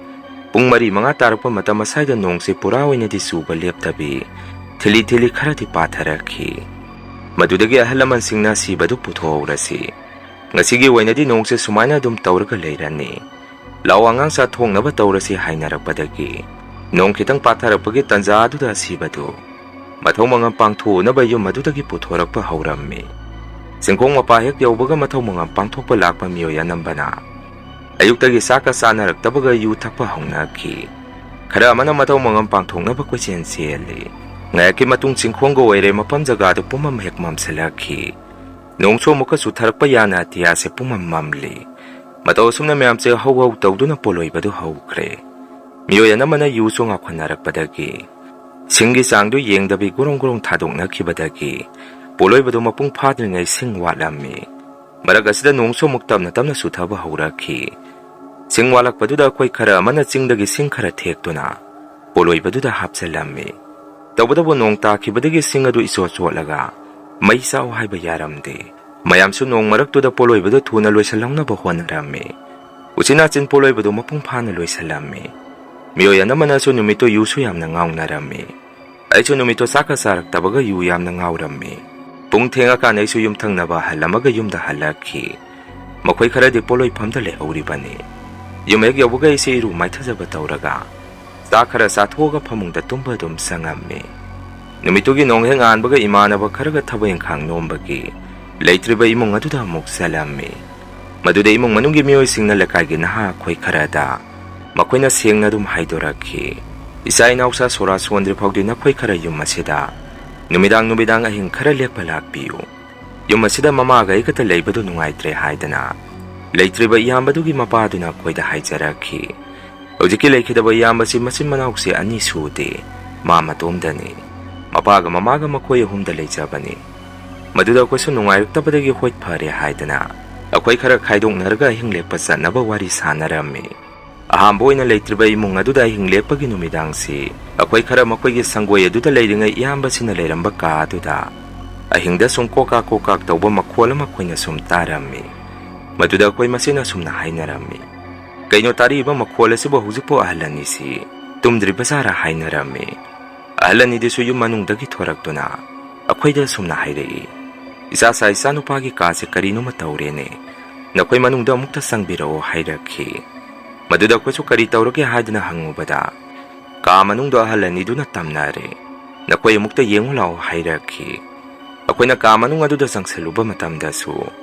ꯄꯨꯡ ꯃꯔꯤ ꯃꯉꯥ ꯇꯥꯔꯛꯄ ꯃꯇꯝ ꯑꯁꯥꯏꯗ ꯅꯣꯡꯁꯦ ꯄꯨꯔꯥ ꯑꯣꯏꯅꯗꯤ ꯆꯨꯕ ꯂꯦꯞꯇꯕꯤ ꯊꯤꯂꯤ ꯊꯤꯂꯤ ꯈꯔꯗꯤ ꯄꯥꯊꯔꯛꯈꯤ꯫ ꯃꯗꯨꯗꯒꯤ ꯑꯍꯜ ꯂꯃꯟꯁꯤꯡꯅ ꯑꯁꯤꯕꯗꯨ ꯄꯨꯊꯣꯛꯍꯧꯔꯁꯤ, ꯉꯁꯤꯒꯤ ꯑꯣꯏꯅꯗꯤ ꯅꯣꯡꯁꯦ ꯁꯨꯃꯥꯏꯅ ꯑꯗꯨꯝ ꯇꯧꯔꯒ ꯂꯩꯔꯅꯤ, ꯂꯥꯛꯑꯣ ꯑꯉꯥꯡ ꯆꯥꯊꯣꯛꯅꯕ ꯇꯧꯔꯁꯤ ꯍꯥꯏꯅꯔꯛꯄꯗꯒꯤ ꯅꯣꯡ ꯈꯤꯇꯪ ꯄꯥꯊꯔꯛꯄꯒꯤ ꯇꯟꯖꯥ ꯑꯗꯨꯗ ꯑꯁꯤꯕꯗꯨ ꯃꯊꯧ ꯃꯉꯝ ꯄꯥꯡꯊꯣꯛꯎꯅꯕ ꯌꯨꯝ ꯑꯗꯨꯗꯒꯤ ꯄꯨꯊꯣꯔꯛꯄ ꯍꯧꯔꯝꯃꯤ꯫ ꯆꯤꯡꯈꯣꯡ ꯃꯄꯥ ꯍꯦꯛ ꯌꯧꯕꯒ ꯃꯊꯧ ꯃꯉꯝ ꯄꯥꯡꯊꯣꯛꯄ ꯂꯥꯛꯄ ꯃꯤꯑꯣꯏ ꯑꯅꯝꯕꯅ ꯑꯌꯨꯛꯇꯒꯤ ꯆꯥꯛꯀ ꯆꯥꯅꯔꯛꯇꯕꯒ ꯌꯨ ꯊꯛꯄ ꯍꯧꯅꯈꯤ꯫ ꯈꯔ ꯑꯃꯅ ꯃꯊꯧ ꯃꯉꯝ ꯄꯥꯡꯊꯣꯛꯅꯕ ꯀꯣꯏꯆꯦꯟ ꯆꯦꯜꯂꯤ꯫ ꯉꯥꯏꯍꯥꯛꯀꯤ ꯃꯇꯨꯡ ꯆꯤꯡꯈꯣꯡꯒ ꯑꯣꯏꯔꯦ, ꯃꯐꯝ ꯖꯒꯥꯗꯨ ꯄꯨꯝꯃꯝ ꯍꯦꯛ ꯃꯝꯁꯤꯜꯂꯛꯈꯤ꯫ ꯅꯣꯡꯁꯨ ꯑꯃꯨꯛꯀ ꯆꯨꯊꯔꯛꯄ ꯌꯥꯅ ꯑꯇꯤꯌꯥꯁꯦ ꯄꯨꯝꯃꯝ ꯃꯝꯂꯤ꯫ ꯃꯇꯧ ꯑꯁꯨꯝꯅ ꯃꯌꯥꯝꯁꯦ ꯍꯧ ꯍꯧ ꯇꯧꯗꯨꯅ ꯄꯣꯂꯣꯏꯕꯗꯨ ꯍꯧꯈ꯭ꯔꯦ꯫ ꯃꯤꯑꯣꯏ ꯑꯅꯝꯕꯅ ꯌꯨꯁꯨ ꯉꯥꯎꯈꯠꯅꯔꯛꯄꯗꯒꯤ ꯁꯤꯡꯒꯤ ꯆꯥꯡꯗꯨ ꯌꯦꯡꯗꯕꯤ ꯒꯣꯔꯣꯡ ꯒꯣꯔꯣꯡ ꯊꯥꯗꯣꯛꯅꯈꯤꯕꯗꯒꯤ ꯄꯣꯠꯂꯣꯏꯕꯗꯨ ꯃꯄꯨꯡ ꯐꯥꯗ꯭ꯔꯤꯉꯩ ꯁꯤꯡ ꯋꯥꯠꯂꯝꯃꯤ꯫ ꯃꯔꯛ ꯑꯁꯤꯗ ꯅꯣꯡꯁꯨ ꯑꯃꯨꯛ ꯇꯞꯅ ꯇꯞꯅ ꯆꯨꯊꯕ ꯍꯧꯔꯛꯈꯤ꯫ ꯁꯤꯡ ꯋꯥꯠꯂꯛꯄꯗꯨꯗ ꯑꯩꯈꯣꯏ ꯈꯔ ꯑꯃꯅ ꯆꯤꯡꯗꯒꯤ ꯁꯤꯡ ꯈꯔ ꯊꯦꯛꯇꯨꯅ ꯄꯣꯠꯂꯣꯏꯕꯗꯨꯗ ꯍꯥꯞꯆꯤꯜꯂꯝꯃꯤ꯫ ꯇꯧꯕꯇꯕꯨ ꯅꯣꯡ ꯇꯥꯈꯤꯕꯗꯒꯤ ꯁꯤꯡ ꯑꯗꯨ ꯏꯆꯣꯠ ꯆꯣꯠꯂꯒ ꯃꯩ ꯆꯥꯛꯎ ꯍꯥꯏꯕ ꯌꯥꯔꯝꯗꯦ꯫ ꯃꯌꯥꯝꯁꯨ ꯅꯣꯡ ꯃꯔꯛꯇꯨꯗ ꯄꯣꯠꯂꯣꯏꯕꯗꯨ ꯊꯨꯅ ꯂꯣꯏꯁꯤꯜꯍꯧꯅꯕ ꯍꯣꯠꯅꯔꯝꯃꯤ꯫ ꯎꯆꯤꯟ ꯅꯥꯆꯤꯟ ꯄꯣꯠꯂꯣꯏꯕꯗꯨ ꯃꯄꯨꯡ ꯐꯥꯅ ꯂꯣꯏꯁꯤꯜꯂꯝꯃꯤ꯫ ꯃꯤꯑꯣꯏ ꯑꯅꯝꯕꯅꯁꯨ ꯅꯨꯃꯤꯠꯇꯨ ꯌꯨꯁꯨ ꯌꯥꯝꯅ ꯉꯥꯎꯅꯔꯝꯃꯤ꯫ ꯑꯩꯁꯨ ꯅꯨꯃꯤꯠꯇꯨ ꯆꯥꯛꯀ ꯆꯥꯔꯛꯇꯕꯒ ꯌꯨ ꯌꯥꯝꯅ ꯉꯥꯎꯔꯝꯃꯤ꯫ ꯄꯨꯡ ꯊꯦꯡꯉꯀꯥꯟꯗ ꯑꯩꯁꯨ ꯌꯨꯝꯊꯪꯅꯕ ꯑꯍꯜ ꯑꯃꯒ ꯌꯨꯝꯗ ꯍꯜꯂꯛꯈꯤ꯫ ꯃꯈꯣꯏ ꯈꯔꯗꯤ ꯄꯣꯠꯂꯣꯏꯐꯝꯗ ꯂꯩꯍꯧꯔꯤꯕꯅꯤ꯫ ꯌꯨꯝ ꯍꯦꯛ ꯌꯧꯕꯒ ꯑꯩꯁꯦ ꯏꯔꯨ ꯃꯥꯏꯊꯖꯕ ꯇꯧꯔꯒ ꯆꯥꯛ ꯈꯔ ꯆꯥꯊꯣꯛꯑꯒ ꯐꯃꯨꯡꯗ ꯇꯨꯝꯕ ꯑꯗꯨꯝ ꯆꯪꯉꯝꯃꯤ꯫ ꯅꯨꯃꯤꯠꯇꯨꯒꯤ ꯅꯣꯡ ꯍꯦꯛ ꯉꯥꯟꯕꯒ ꯏꯃꯥꯟꯅꯕ ꯈꯔꯒ ꯊꯕꯛ ꯏꯪꯈꯥꯡ ꯅꯣꯝꯕꯒꯤ ꯂꯩꯇ꯭ꯔꯤꯕ ꯏꯃꯨꯡ ꯑꯗꯨꯗ ꯑꯃꯨꯛ ꯆꯠꯂꯝꯃꯤ꯫ ꯃꯗꯨꯗ ꯏꯃꯨꯡ ꯃꯅꯨꯡꯒꯤ ꯃꯤꯑꯣꯏꯁꯤꯡꯅ ꯂꯩꯀꯥꯏꯒꯤ ꯅꯍꯥ ꯑꯩꯈꯣꯏ ꯈꯔꯗ ꯃꯈꯣꯏꯅ ꯁꯦꯡꯅ ꯑꯗꯨꯝ ꯍꯥꯏꯗꯣꯔꯛꯈꯤ, "ꯏꯆꯥ ꯏꯅꯥꯎꯆꯥ ꯁꯣꯔꯥ ꯁꯣꯟꯗ꯭ꯔꯤ ꯐꯥꯎꯗꯤ ꯅꯈꯣꯏ ꯈꯔ ꯌꯨꯝ ꯑꯁꯤꯗ ꯅꯨꯃꯤꯗꯥꯡ ꯅꯨꯃꯤꯗꯥꯡ ꯑꯍꯤꯡ ꯈꯔ ꯂꯦꯛꯄ ꯂꯥꯛꯄꯤꯌꯨ꯫ ꯌꯨꯝ ꯑꯁꯤꯗ ꯃꯃꯥꯒ ꯑꯩꯒꯇ ꯂꯩꯕꯗꯨ ꯅꯨꯡꯉꯥꯏꯇ꯭ꯔꯦ" ꯍꯥꯏꯗꯅ ꯂꯩꯇ꯭ꯔꯤꯕ ꯏꯌꯥꯝꯕꯗꯨꯒꯤ ꯃꯄꯥꯗꯨꯅ ꯑꯩꯈꯣꯏꯗ ꯍꯥꯏꯖꯔꯛꯈꯤ꯫ ꯍꯧꯖꯤꯛꯀꯤ ꯂꯩꯈꯤꯗꯕ ꯏꯌꯥꯝꯕꯁꯤ ꯃꯆꯤꯟ ꯃꯅꯥꯎꯁꯦ ꯑꯅꯤ ꯁꯨꯗꯦ, ꯃꯥ ꯃꯇꯣꯝꯗꯅꯤ꯫ ꯃꯄꯥꯒ ꯃꯃꯥꯒ ꯃꯈꯣꯏ ꯑꯍꯨꯝꯗ ꯂꯩꯖꯕꯅꯤ꯫ ꯃꯗꯨꯗ ꯑꯩꯈꯣꯏꯁꯨ ꯅꯨꯡꯉꯥꯏꯔꯛꯇꯕꯗꯒꯤ ꯍꯣꯏ ꯐꯔꯦ ꯍꯥꯏꯗꯅ ꯑꯩꯈꯣꯏ ꯈꯔ ꯈꯥꯏꯗꯣꯛꯅꯔꯒ ꯑꯍꯤꯡ ꯂꯦꯛꯄ ꯆꯠꯅꯕ ꯋꯥꯔꯤ ꯁꯥꯟꯅꯔꯝꯃꯤ꯫ ꯑꯍꯥꯟꯕ ꯑꯣꯏꯅ ꯂꯩꯇ꯭ꯔꯤꯕ ꯏꯃꯨꯡ ꯑꯗꯨꯗ ꯑꯍꯤꯡ ꯂꯦꯛꯄꯒꯤ ꯅꯨꯃꯤꯗꯥꯡꯁꯤ ꯑꯩꯈꯣꯏ ꯈꯔ ꯃꯈꯣꯏꯒꯤ ꯁꯪꯒꯣꯏ ꯑꯗꯨꯗ ꯂꯩꯔꯤꯉꯩ ꯏꯌꯥꯝꯕꯁꯤꯅ ꯂꯩꯔꯝꯕ ꯀꯥ ꯑꯗꯨꯗ ꯑꯍꯤꯡꯗ ꯁꯨꯝ ꯀꯣꯀꯥꯛ ꯀꯣꯀꯥꯛ ꯇꯧꯕ ꯃꯈꯣꯜ ꯑꯃ ꯑꯩꯈꯣꯏꯅ ꯁꯨꯝ ꯇꯥꯔꯝꯃꯤ꯫ ꯃꯗꯨꯗ ꯑꯩꯈꯣꯏ ꯃꯁꯦꯟ ꯑꯁꯨꯝꯅ ꯍꯥꯏꯅꯔꯝꯃꯤ, "ꯀꯩꯅꯣ ꯇꯥꯔꯛꯏꯕ ꯃꯈꯣꯜ ꯑꯁꯤꯕꯨ ꯍꯧꯖꯤꯛꯄꯨ ꯑꯍꯜ ꯑꯅꯤꯁꯤ ꯇꯨꯝꯗ꯭ꯔꯤꯕꯖꯥꯔꯥ?" ꯍꯥꯏꯅꯔꯝꯃꯤ꯫ ꯑꯍꯜ ꯑꯅꯤꯗꯨꯁꯨ ꯌꯨꯝ ꯃꯅꯨꯡꯗꯒꯤ ꯊꯣꯔꯛꯇꯨꯅ ꯑꯩꯈꯣꯏꯗ ꯑꯁꯨꯝꯅ ꯍꯥꯏꯔꯛꯏ, "ꯏꯆꯥꯆꯥ ꯏꯆꯥꯅꯨꯄꯥꯒꯤ ꯀꯥꯁꯦ ꯀꯔꯤꯅꯣꯃ ꯇꯧꯔꯦꯅꯦ, ꯅꯈꯣꯏ ꯃꯅꯨꯡꯗ ꯑꯃꯨꯛꯇ ꯆꯪꯕꯤꯔꯛꯑꯣ" ꯍꯥꯏꯔꯛꯈꯤ꯫ ꯃꯗꯨꯗ ꯑꯩꯈꯣꯏꯁꯨ ꯀꯔꯤ ꯇꯧꯔꯒꯦ ꯍꯥꯏꯗꯨꯅ ꯍꯪꯉꯨꯕꯗ, ꯀꯥ ꯃꯅꯨꯡꯗ ꯑꯍꯜ ꯑꯅꯤꯗꯨꯅ ꯇꯝꯅꯔꯦ, "ꯅꯈꯣꯏ ꯑꯃꯨꯛꯇ ꯌꯦꯡꯉꯨ ꯂꯥꯛꯑꯣ" ꯍꯥꯏꯔꯛꯈꯤ꯫ ꯑꯩꯈꯣꯏꯅ ꯀꯥ ꯃꯅꯨꯡ ꯑꯗꯨꯗ ꯆꯪꯁꯤꯜꯂꯨꯕ ꯃꯇꯝꯗꯁꯨ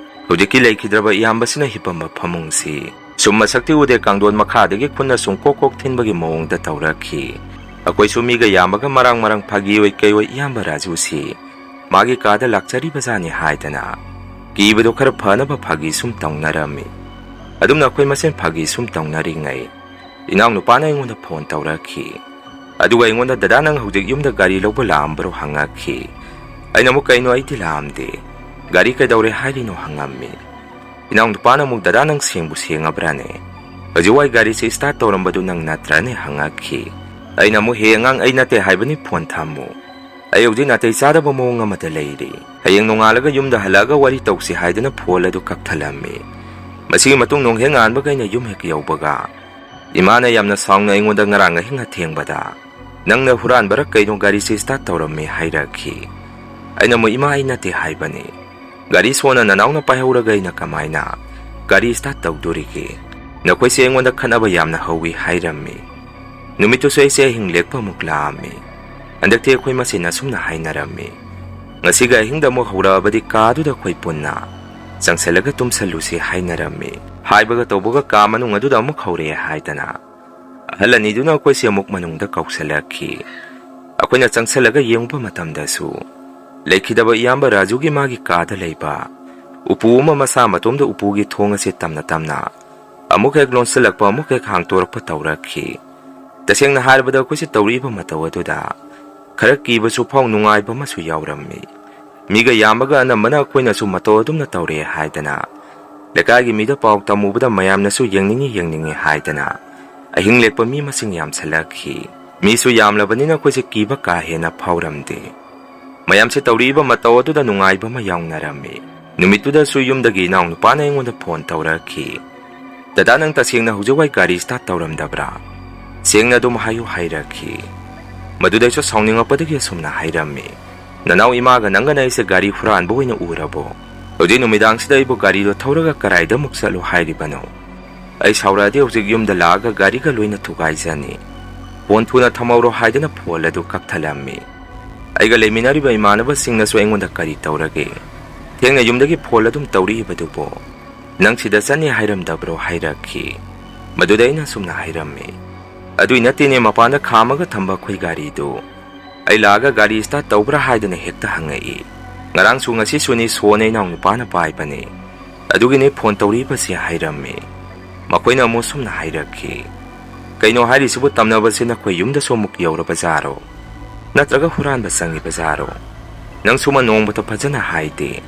ꯍꯧꯖꯤꯛꯀꯤ ꯂꯩꯈꯤꯗ꯭ꯔꯕ ꯏꯌꯥꯝꯕꯁꯤꯅ ꯍꯤꯞꯄꯝꯕ ꯐꯃꯨꯡꯁꯤ ꯁꯨꯝ ꯃꯁꯛꯇꯤ ꯎꯗꯦ, ꯀꯥꯡꯗꯣꯟ ꯃꯈꯥꯗꯒꯤ ꯈꯨꯠꯅ ꯁꯨꯝ ꯀꯣꯛ ꯀꯣꯛ ꯊꯤꯟꯕꯒꯤ ꯃꯑꯣꯡꯗ ꯇꯧꯔꯛꯈꯤ꯫ ꯑꯩꯈꯣꯏꯁꯨ ꯃꯤꯒ ꯌꯥꯝꯕꯒ ꯃꯔꯥꯡ ꯃꯔꯥꯡ ꯐꯥꯒꯤ ꯑꯣꯏ ꯀꯩ ꯑꯣꯏ ꯏꯌꯥꯝꯕ ꯔꯥꯖꯨꯁꯤ ꯃꯥꯒꯤ ꯀꯥꯗ ꯂꯥꯛꯆꯔꯤꯕꯖꯥꯠꯅꯤ ꯍꯥꯏꯗꯅ ꯀꯤꯕꯗꯣ ꯈꯔ ꯐꯅꯕ ꯐꯥꯒꯤ ꯁꯨꯝ ꯇꯧꯅꯔꯝꯃꯤ꯫ ꯑꯗꯨꯝꯅ ꯑꯩꯈꯣꯏ ꯃꯁꯦꯟ ꯐꯥꯒꯤ ꯁꯨꯝ ꯇꯧꯅꯔꯤꯉꯩ ꯏꯅꯥꯎꯅꯨꯄꯥꯅ ꯑꯩꯉꯣꯟꯗ ꯐꯣꯟ ꯇꯧꯔꯛꯈꯤ꯫ ꯑꯗꯨꯒ ꯑꯩꯉꯣꯟꯗ, "ꯗꯗꯥ, ꯅꯪ ꯍꯧꯖꯤꯛ ꯌꯨꯝꯗ ꯒꯥꯔꯤ ꯂꯧꯕ ꯂꯥꯛꯑꯝꯕ꯭ꯔꯣ?" ꯍꯪꯉꯛꯈꯤ꯫ ꯑꯩꯅ ꯑꯃꯨꯛ, "ꯀꯩꯅꯣ, ꯑꯩꯗꯤ ꯂꯥꯛꯑꯝꯗꯦ꯫ ꯒꯥꯔꯤ ꯀꯩꯗꯧꯔꯦ ꯍꯥꯏꯔꯤꯅꯣ?" ꯍꯪꯉꯝꯃꯤ꯫ ꯏꯅꯥꯎꯅꯨꯄꯥꯅ ꯑꯃꯨꯛ, "ꯗꯗꯥ, ꯅꯪ ꯁꯦꯡꯕꯨ ꯁꯦꯡꯉꯕ꯭ꯔꯥꯅꯦ? ꯍꯧꯖꯤꯛꯋꯥꯏ ꯒꯥꯔꯤꯁꯦ start ꯇꯧꯔꯝꯕꯗꯨ ꯅꯪ ꯅꯠꯇ꯭ꯔꯥꯅꯦ?" ꯍꯪꯉꯛꯈꯤ꯫ ꯑꯩꯅ ꯑꯃꯨꯛ, "ꯍꯦ ꯑꯉꯥꯡ, ꯑꯩ ꯅꯠꯇꯦ ꯍꯥꯏꯕꯅꯤ, phone ꯊꯝꯃꯨ꯫ ꯑꯩ ꯍꯧꯖꯤꯛ ꯅꯥꯇꯩ ꯆꯥꯗꯕ ꯃꯑꯣꯡ ꯑꯃꯗ ꯂꯩꯔꯤ꯫ ꯍꯌꯦꯡ ꯅꯣꯡꯉꯥꯜꯂꯒ ꯌꯨꯝꯗ ꯍꯜꯂꯛꯑꯒ ꯋꯥꯔꯤ ꯇꯧꯁꯤ" ꯍꯥꯏꯗꯅ phone ꯑꯗꯨ ꯀꯛꯊꯠꯂꯝꯃꯤ꯫ ꯃꯁꯤꯒꯤ ꯃꯇꯨꯡ ꯅꯣꯡ ꯍꯦꯛ ꯉꯥꯟꯕꯒ ꯑꯩꯅ ꯌꯨꯝ ꯍꯦꯛ ꯌꯧꯕꯒ, ꯏꯃꯥꯅ ꯌꯥꯝꯅ ꯁꯥꯎꯅ ꯑꯩꯉꯣꯟꯗ ꯉꯔꯥꯡ ꯑꯍꯤꯡ ꯑꯊꯦꯡꯕꯗ, "ꯅꯪꯅ ꯍꯨꯔꯥꯟꯕꯔ ꯀꯩꯅꯣ ꯒꯥꯔꯤꯁꯦ start ꯇꯧꯔꯝꯃꯤ" ꯍꯥꯏꯔꯛꯈꯤ꯫ ꯑꯩꯅ ꯑꯃꯨꯛ, "ꯏꯃꯥ, ꯑꯩ ꯅꯠꯇꯦ ꯍꯥꯏꯕꯅꯤ꯫ ꯒꯥꯔꯤ ꯁꯣꯟꯅ ꯅꯅꯥꯎꯅ ꯄꯥꯏꯍꯧꯔꯒ ꯑꯩꯅ ꯀꯃꯥꯏꯅ ꯒꯥꯔꯤ start ꯇꯧꯗꯣꯔꯤꯒꯦ? ꯅꯈꯣꯏꯁꯦ ꯑꯩꯉꯣꯟꯗ ꯈꯠꯅꯕ ꯌꯥꯝꯅ ꯍꯧꯋꯤ" ꯍꯥꯏꯔꯝꯃꯤ꯫ ꯅꯨꯃꯤꯠꯇꯨꯁꯨ ꯑꯩꯁꯦ ꯑꯍꯤꯡ ꯂꯦꯛꯄ ꯑꯃꯨꯛ ꯂꯥꯛꯑꯝꯃꯤ꯫ ꯍꯟꯗꯛꯇꯤ ꯑꯩꯈꯣꯏ ꯃꯁꯦꯟ ꯑꯁꯨꯝꯅ ꯍꯥꯏꯅꯔꯝꯃꯤ, "ꯉꯁꯤꯒ ꯑꯍꯤꯡꯗ ꯑꯃꯨꯛ ꯍꯧꯔꯛꯑꯕꯗꯤ ꯀꯥꯗꯨꯗ ꯑꯩꯈꯣꯏ ꯄꯨꯟꯅ ꯆꯪꯁꯜꯂꯒ ꯇꯨꯝꯁꯜꯂꯨꯁꯤ" ꯍꯥꯏꯅꯔꯝꯃꯤ꯫ ꯍꯥꯏꯕꯒ ꯇꯧꯕꯒ ꯀꯥ ꯃꯅꯨꯡ ꯑꯗꯨꯗ ꯑꯃꯨꯛ ꯍꯧꯔꯛꯑꯦ ꯍꯥꯏꯗꯅ ꯑꯍꯜ ꯑꯅꯤꯗꯨꯅ ꯑꯩꯈꯣꯏꯁꯦ ꯑꯃꯨꯛ ꯃꯅꯨꯡꯗ ꯀꯧꯁꯜꯂꯛꯈꯤ꯫ ꯑꯩꯈꯣꯏꯅ ꯆꯪꯁꯜꯂꯒ ꯌꯦꯡꯕ ꯃꯇꯝꯗꯁꯨ ꯂꯩꯈꯤꯗꯕ ꯏꯌꯥꯝꯕ ꯔꯥꯖꯨꯒꯤ ꯃꯥꯒꯤ ꯀꯥꯗ ꯂꯩꯕ ꯎꯄꯨ ꯑꯃ ꯃꯁꯥ ꯃꯇꯣꯝꯗ ꯎꯄꯨꯒꯤ ꯊꯣꯡ ꯑꯁꯦ ꯇꯝꯅ ꯇꯝꯅ ꯑꯃꯨꯛ ꯍꯦꯛ ꯂꯣꯟꯁꯤꯜꯂꯛꯄ, ꯑꯃꯨꯛ ꯍꯦꯛ ꯍꯥꯡꯇꯣꯔꯛꯄ ꯇꯧꯔꯛꯈꯤ꯫ ꯇꯁꯦꯡꯅ ꯍꯥꯏꯔꯕꯗ, ꯑꯩꯈꯣꯏꯁꯦ ꯇꯧꯔꯛꯏꯕ ꯃꯇꯧ ꯑꯗꯨꯗ ꯈꯔ ꯀꯤꯕꯁꯨ ꯐꯥꯎ, ꯅꯨꯡꯉꯥꯏꯕ ꯑꯃꯁꯨ ꯌꯥꯎꯔꯝꯃꯤ꯫ ꯃꯤꯒ ꯌꯥꯝꯕꯒ ꯑꯅꯝꯕꯅ ꯑꯩꯈꯣꯏꯅꯁꯨ ꯃꯇꯧ ꯑꯗꯨꯝꯅ ꯇꯧꯔꯛꯑꯦ ꯍꯥꯏꯗꯅ ꯂꯩꯀꯥꯏꯒꯤ ꯃꯤꯗ ꯄꯥꯎ ꯇꯝꯃꯨꯕꯗ ꯃꯌꯥꯝꯅꯁꯨ ꯌꯦꯡꯅꯤꯡꯉꯤ, ꯌꯦꯡꯅꯤꯡꯉꯤ ꯍꯥꯏꯗꯅ ꯑꯍꯤꯡ ꯂꯦꯛꯄ ꯃꯤ ꯃꯁꯤꯡ ꯌꯥꯝꯁꯜꯂꯛꯈꯤ꯫ ꯃꯤꯁꯨ ꯌꯥꯝꯂꯕꯅꯤꯅ ꯑꯩꯈꯣꯏꯁꯦ ꯀꯤꯕ ꯀꯥ ꯍꯦꯟꯅ ꯐꯥꯎꯔꯝꯗꯦ꯫ ꯃꯌꯥꯝꯁꯦ ꯇꯧꯔꯛꯏꯕ ꯃꯇꯧ ꯑꯗꯨꯗ ꯅꯨꯡꯉꯥꯏꯕ ꯑꯃ ꯌꯥꯎꯅꯔꯝꯃꯤ꯫ ꯅꯨꯃꯤꯠꯇꯨꯗꯁꯨ ꯌꯨꯝꯗꯒꯤ ꯏꯅꯥꯎꯅꯨꯄꯥꯅ ꯑꯩꯉꯣꯟꯗ phone ꯇꯧꯔꯛꯈꯤ꯫ "ꯗꯗꯥ, ꯅꯪ ꯇꯁꯦꯡꯅ ꯍꯧꯖꯤꯛꯋꯥꯏ ꯒꯥꯔꯤ start ꯇꯧꯔꯝꯗꯕ꯭ꯔꯥ? ꯁꯦꯡꯅ ꯑꯗꯨꯝ ꯍꯥꯏꯌꯨ" ꯍꯥꯏꯔꯛꯈꯤ꯫ ꯃꯗꯨꯗ ꯑꯩꯁꯨ ꯁꯥꯎꯅꯤꯡꯉꯛꯄꯗꯒꯤ ꯑꯁꯨꯝꯅ ꯍꯥꯏꯔꯝꯃꯤ, "ꯅꯅꯥꯎ ꯏꯃꯥꯒ ꯅꯪꯒꯅ ꯑꯩꯁꯦ ꯒꯥꯔꯤ ꯍꯨꯔꯥꯟꯕ ꯑꯣꯏꯅ ꯎꯔꯕꯣ? ꯍꯧꯖꯤꯛ ꯅꯨꯃꯤꯗꯥꯡꯁꯤꯗ ꯑꯩꯕꯨ ꯒꯥꯔꯤꯗꯣ ꯊꯧꯔꯒ ꯀꯔꯥꯏꯗ ꯑꯃꯨꯛ ꯆꯠꯂꯣ ꯍꯥꯏꯔꯤꯕꯅꯣ? ꯑꯩ ꯁꯥꯎꯔꯛꯑꯗꯤ ꯍꯧꯖꯤꯛ ꯌꯨꯝꯗ ꯂꯥꯛꯑꯒ ꯒꯥꯔꯤꯒ ꯂꯣꯏꯅ ꯊꯨꯒꯥꯏꯖꯅꯤ꯫ Phone ꯊꯨꯅ ꯊꯝꯍꯧꯔꯣ" ꯍꯥꯏꯗꯅ phone ꯑꯗꯨ ꯀꯛꯊꯠꯂꯝꯃꯤ꯫ ꯑꯩꯒ ꯂꯩꯃꯤꯟꯅꯔꯤꯕ ꯏꯃꯥꯟꯅꯕꯁꯤꯡꯅꯁꯨ ꯑꯩꯉꯣꯟꯗ "ꯀꯔꯤ ꯇꯧꯔꯒꯦ? ꯊꯦꯡꯅ ꯌꯨꯝꯗꯒꯤ phone ꯑꯗꯨꯝ ꯇꯧꯔꯛꯏꯕꯗꯨꯕꯣ? ꯅꯪ ꯁꯤꯗ ꯆꯠꯅꯤ ꯍꯥꯏꯔꯝꯗꯕ꯭ꯔꯣ?" ꯍꯥꯏꯔꯛꯈꯤ꯫ ꯃꯗꯨꯗ ꯑꯩꯅ ꯑꯁꯨꯝꯅ ꯍꯥꯏꯔꯝꯃꯤ, "ꯑꯗꯨꯏ ꯅꯠꯇꯦꯅꯦ, ꯃꯄꯥꯟꯗ ꯈꯥꯝꯃꯒ ꯊꯝꯕ ꯑꯩꯈꯣꯏ ꯒꯥꯔꯤꯗꯨ ꯑꯩ ꯂꯥꯛꯑꯒ ꯒꯥꯔꯤ start ꯇꯧꯕ꯭ꯔꯥ ꯍꯥꯏꯗꯅ ꯍꯦꯛꯇ ꯍꯪꯉꯛꯏ꯫ ꯉꯔꯥꯡꯁꯨ ꯉꯁꯤꯁꯨꯅꯤ ꯁꯣꯟꯅ ꯏꯅꯥꯎꯅꯨꯄꯥꯅ ꯄꯥꯏꯕꯅꯤ꯫ ꯑꯗꯨꯒꯤꯅꯤ phone ꯇꯧꯔꯛꯏꯕꯁꯦ" ꯍꯥꯏꯔꯝꯃꯤ꯫ ꯃꯈꯣꯏꯅ ꯑꯃꯨꯛ ꯁꯨꯝꯅ ꯍꯥꯏꯔꯛꯈꯤ, "ꯀꯩꯅꯣ ꯍꯥꯏꯔꯤꯁꯤꯕꯨ? ꯇꯝꯅꯕꯁꯦ ꯅꯈꯣꯏ ꯌꯨꯝꯗꯁꯨ ꯑꯃꯨꯛ ꯌꯧꯔꯕ ꯖꯥꯔꯣ? ꯅꯠꯇ꯭ꯔꯒ ꯍꯨꯔꯥꯟꯕ ꯆꯪꯉꯤꯕ ꯖꯥꯔꯣ?" "ꯅꯪꯁꯨ ꯃꯥ ꯅꯣꯡꯃꯇ ꯐꯖꯅ ꯍꯥꯏꯗꯦ꯫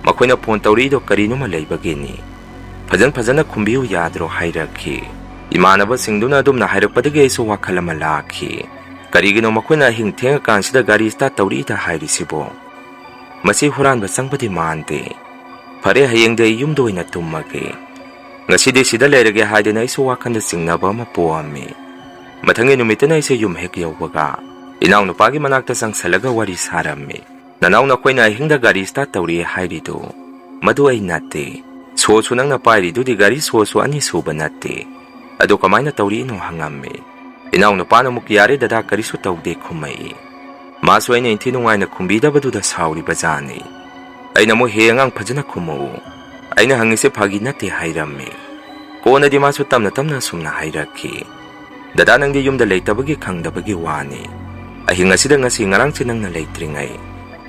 ꯃꯈꯣꯏꯅ ꯐꯣꯟ ꯇꯧꯔꯛꯏꯗꯣ ꯀꯔꯤꯅꯣꯃ ꯂꯩꯕꯒꯤꯅꯤ꯫ ꯐꯖꯟ ꯐꯖꯅ ꯈꯨꯝꯕꯤꯌꯨ ꯌꯥꯗ꯭ꯔꯣ?" ꯍꯥꯏꯔꯛꯈꯤ꯫ ꯏꯃꯥꯟꯅꯕꯁꯤꯡꯗꯨꯅ ꯑꯗꯨꯝꯅ ꯍꯥꯏꯔꯛꯄꯗꯒꯤ ꯑꯩꯁꯨ ꯋꯥꯈꯜ ꯑꯃ ꯂꯥꯛꯈꯤ꯫ ꯀꯔꯤꯒꯤꯅꯣ ꯃꯈꯣꯏꯅ ꯑꯍꯤꯡ ꯊꯦꯡꯉꯀꯥꯟꯁꯤꯗ ꯒꯥꯔꯤ start ꯇꯧꯔꯛꯏꯗ ꯍꯥꯏꯔꯤꯁꯤꯕꯣ? ꯃꯁꯤ ꯍꯨꯔꯥꯟꯕ ꯆꯪꯕꯗꯤ ꯃꯥꯟꯗꯦ꯫ ꯐꯔꯦ, ꯍꯌꯦꯡꯗꯤ ꯑꯩ ꯌꯨꯝꯗ ꯑꯣꯏꯅ ꯇꯨꯝꯃꯒꯦ꯫ ꯉꯁꯤꯗꯤ ꯁꯤꯗ ꯂꯩꯔꯒꯦ ꯍꯥꯏꯗꯅ ꯑꯩꯁꯨ ꯋꯥꯈꯜꯗ ꯆꯤꯡꯅꯕ ꯑꯃ ꯄꯣꯛꯑꯝꯃꯤ꯫ ꯃꯊꯪꯒꯤ ꯅꯨꯃꯤꯠꯇꯅ ꯑꯩꯁꯦ ꯌꯨꯝ ꯍꯦꯛ ꯌꯧꯕꯒ ꯏꯅꯥꯎꯅꯨꯄꯥꯒꯤ ꯃꯅꯥꯛꯇ ꯆꯪꯁꯜꯂꯒ ꯋꯥꯔꯤ ꯁꯥꯔꯝꯃꯤ꯫ "ꯅꯅꯥꯎ ꯅꯈꯣꯏꯅ ꯑꯍꯤꯡꯗ ꯒꯥꯔꯤ start ꯇꯧꯔꯤ ꯍꯥꯏꯔꯤꯗꯨ, ꯃꯗꯨ ꯑꯩ ꯅꯠꯇꯦ꯫ ꯁꯣꯁꯨ ꯅꯪꯅ ꯄꯥꯏꯔꯤꯗꯨꯗꯤ ꯒꯥꯔꯤ ꯁꯣꯁꯨ ꯑꯅꯤꯁꯨꯕ ꯅꯠꯇꯦ꯫ ꯑꯗꯨ ꯀꯃꯥꯏꯅ ꯇꯧꯔꯤꯅꯣ?" ꯍꯪꯉꯝꯃꯤ꯫ ꯏꯅꯥꯎꯅꯨꯄꯥꯅ ꯑꯃꯨꯛ, "ꯌꯥꯔꯦ ꯗꯗꯥ, ꯀꯔꯤꯁꯨ ꯇꯧꯗꯦ" ꯈꯨꯝꯃꯛꯏ꯫ ꯃꯥꯁꯨ ꯑꯩꯅ ꯏꯟꯊꯤ ꯅꯨꯡꯉꯥꯏꯅ ꯈꯨꯝꯕꯤꯗꯕꯗꯨꯗ ꯁꯥꯎꯔꯤꯕ ꯖꯥꯠꯅꯤ꯫ ꯑꯩꯅ ꯑꯃꯨꯛ, "ꯍꯦ ꯑꯉꯥꯡ, ꯐꯖꯅ ꯈꯨꯝꯃꯛꯎ꯫ ꯑꯩꯅ ꯍꯪꯉꯤꯁꯦ ꯐꯥꯒꯤ ꯅꯠꯇꯦ" ꯍꯥꯏꯔꯝꯃꯤ꯫ ꯀꯣꯟꯅꯗꯤ ꯃꯥꯁꯨ ꯇꯞꯅ ꯇꯞꯅ ꯑꯁꯨꯝꯅ ꯍꯥꯏꯔꯛꯈꯤ, "ꯗꯗꯥ, ꯅꯪꯗꯤ ꯌꯨꯝꯗ ꯂꯩꯇꯕꯒꯤ ꯈꯪꯗꯕꯒꯤ ꯋꯥꯅꯤ꯫ ꯑꯍꯤꯡ ꯑꯁꯤꯗ ꯉꯁꯤ ꯉꯔꯥꯡꯁꯦ ꯅꯪꯅ ꯂꯩꯇ꯭ꯔꯤꯉꯩ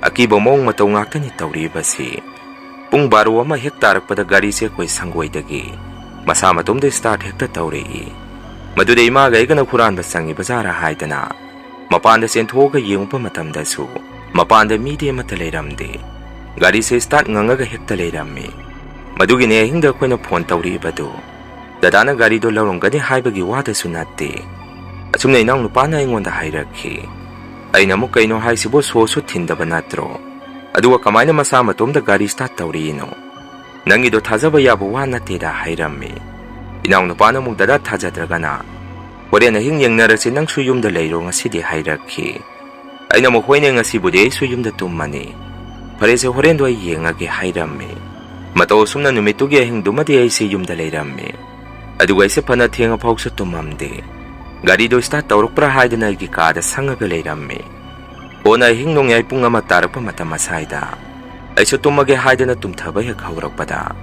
ꯑꯀꯤꯕ ꯃꯑꯣꯡ ꯃꯇꯧ ꯉꯥꯛꯇꯅꯤ ꯇꯧꯔꯤꯕꯁꯤ꯫ ꯄꯨꯡ ꯕꯥꯔꯣ ꯑꯃ ꯍꯦꯛ ꯇꯥꯔꯛꯄꯗ ꯒꯥꯔꯤꯁꯦ ꯑꯩꯈꯣꯏ ꯁꯪꯒꯣꯏꯗꯒꯤ ꯃꯁꯥ ꯃꯇꯣꯝꯗ start ꯍꯦꯛꯇ ꯇꯧꯔꯛꯏ꯫ ꯃꯗꯨꯗ ꯏꯃꯥꯒ ꯑꯩꯒꯅ ꯍꯨꯔꯥꯟꯕ ꯆꯪꯉꯤꯕ ꯖꯥꯔꯥ ꯍꯥꯏꯗꯅ ꯃꯄꯥꯟꯗ ꯆꯦꯟꯊꯣꯛꯑꯒ ꯌꯦꯡꯉꯨꯕ ꯃꯇꯝꯗꯁꯨ ꯃꯄꯥꯟꯗ ꯃꯤꯗꯤ ꯑꯃꯠꯇ ꯂꯩꯔꯝꯗꯦ꯫ ꯒꯥꯔꯤꯁꯦ start ꯉꯪꯉꯒ ꯍꯦꯛꯇ ꯂꯩꯔꯝꯃꯤ꯫ ꯃꯗꯨꯒꯤꯅꯦ ꯑꯍꯤꯡꯗ ꯑꯩꯈꯣꯏꯅ ꯐꯣꯟ ꯇꯧꯔꯛꯏꯕꯗꯨ꯫ ꯗꯗꯥꯅ ꯒꯥꯔꯤꯗꯣ ꯂꯧꯔꯝꯒꯅꯤ ꯍꯥꯏꯕꯒꯤ ꯋꯥꯗꯁꯨ ꯅꯠꯇꯦ"꯫ ꯑꯁꯨꯝꯅ ꯏꯅꯥꯎꯅꯨꯄꯥꯅ ꯑꯩꯉꯣꯟꯗ ꯍꯥꯏꯔꯛꯈꯤ꯫ ꯑꯩꯅ ꯑꯃꯨꯛ, "ꯀꯩꯅꯣ ꯍꯥꯏꯁꯤꯕꯣ, ꯁꯣꯁꯨ ꯊꯤꯟꯗꯕ ꯅꯠꯇ꯭ꯔꯣ? ꯑꯗꯨꯒ ꯀꯃꯥꯏꯅ ꯃꯁꯥ ꯃꯇꯣꯝꯗ ꯒꯥꯔꯤ start ꯇꯧꯔꯛꯏꯅꯣ? ꯅꯪꯒꯤꯗꯣ ꯊꯥꯖꯕ ꯌꯥꯕ ꯋꯥ ꯅꯠꯇꯦꯗ" ꯍꯥꯏꯔꯝꯃꯤ꯫ ꯏꯅꯥꯎꯅꯨꯄꯥꯅ ꯑꯃꯨꯛ, "ꯗꯗꯥ, ꯊꯥꯖꯗ꯭ꯔꯒꯅ ꯍꯣꯔꯦꯟ ꯑꯍꯤꯡ ꯌꯦꯡꯅꯔꯁꯤ, ꯅꯪꯁꯨ ꯌꯨꯝꯗ ꯂꯩꯔꯣ ꯉꯁꯤꯗꯤ" ꯍꯥꯏꯔꯛꯈꯤ꯫ ꯑꯩꯅ ꯑꯃꯨꯛ, "ꯍꯣꯏꯅꯦ, ꯉꯁꯤꯕꯨꯗꯤ ꯑꯩꯁꯨ ꯌꯨꯝꯗ ꯇꯨꯝꯃꯅꯤ꯫ ꯐꯔꯦꯁꯦ, ꯍꯣꯔꯦꯟꯗꯣ ꯑꯩ ꯌꯦꯡꯉꯒꯦ" ꯍꯥꯏꯔꯝꯃꯤ꯫ ꯃꯇꯧ ꯑꯁꯨꯝꯅ ꯅꯨꯃꯤꯠꯇꯨꯒꯤ ꯑꯍꯤꯡꯗꯨꯃꯗꯤ ꯑꯩꯁꯦ ꯌꯨꯝꯗ ꯂꯩꯔꯝꯃꯤ꯫ ꯑꯗꯨꯒ ꯑꯩꯁꯦ ꯐꯅ ꯊꯦꯡꯉꯐꯥꯎꯁꯨ ꯇꯨꯝꯃꯝꯗꯦ꯫ ꯒꯥꯔꯤꯗꯣ start ꯇꯧꯔꯛꯄ꯭ꯔꯥ ꯍꯥꯏꯗꯅ ꯑꯩꯒꯤ ꯀꯥꯗ ꯁꯪꯉꯒ ꯂꯩꯔꯝꯃꯤ꯫ ꯀꯣꯟꯅ ꯑꯍꯤꯡ ꯅꯣꯡꯌꯥꯏ ꯄꯨꯡ ꯑꯃ ꯇꯥꯔꯛꯄ ꯃꯇꯝ ꯑꯁꯥꯏꯗ ꯑꯩꯁꯨ ꯇꯨꯝꯃꯒꯦ ꯍꯥꯏꯗꯅ ꯇꯨꯝꯊꯕ ꯍꯦꯛ ꯍꯧꯔꯛꯄꯗ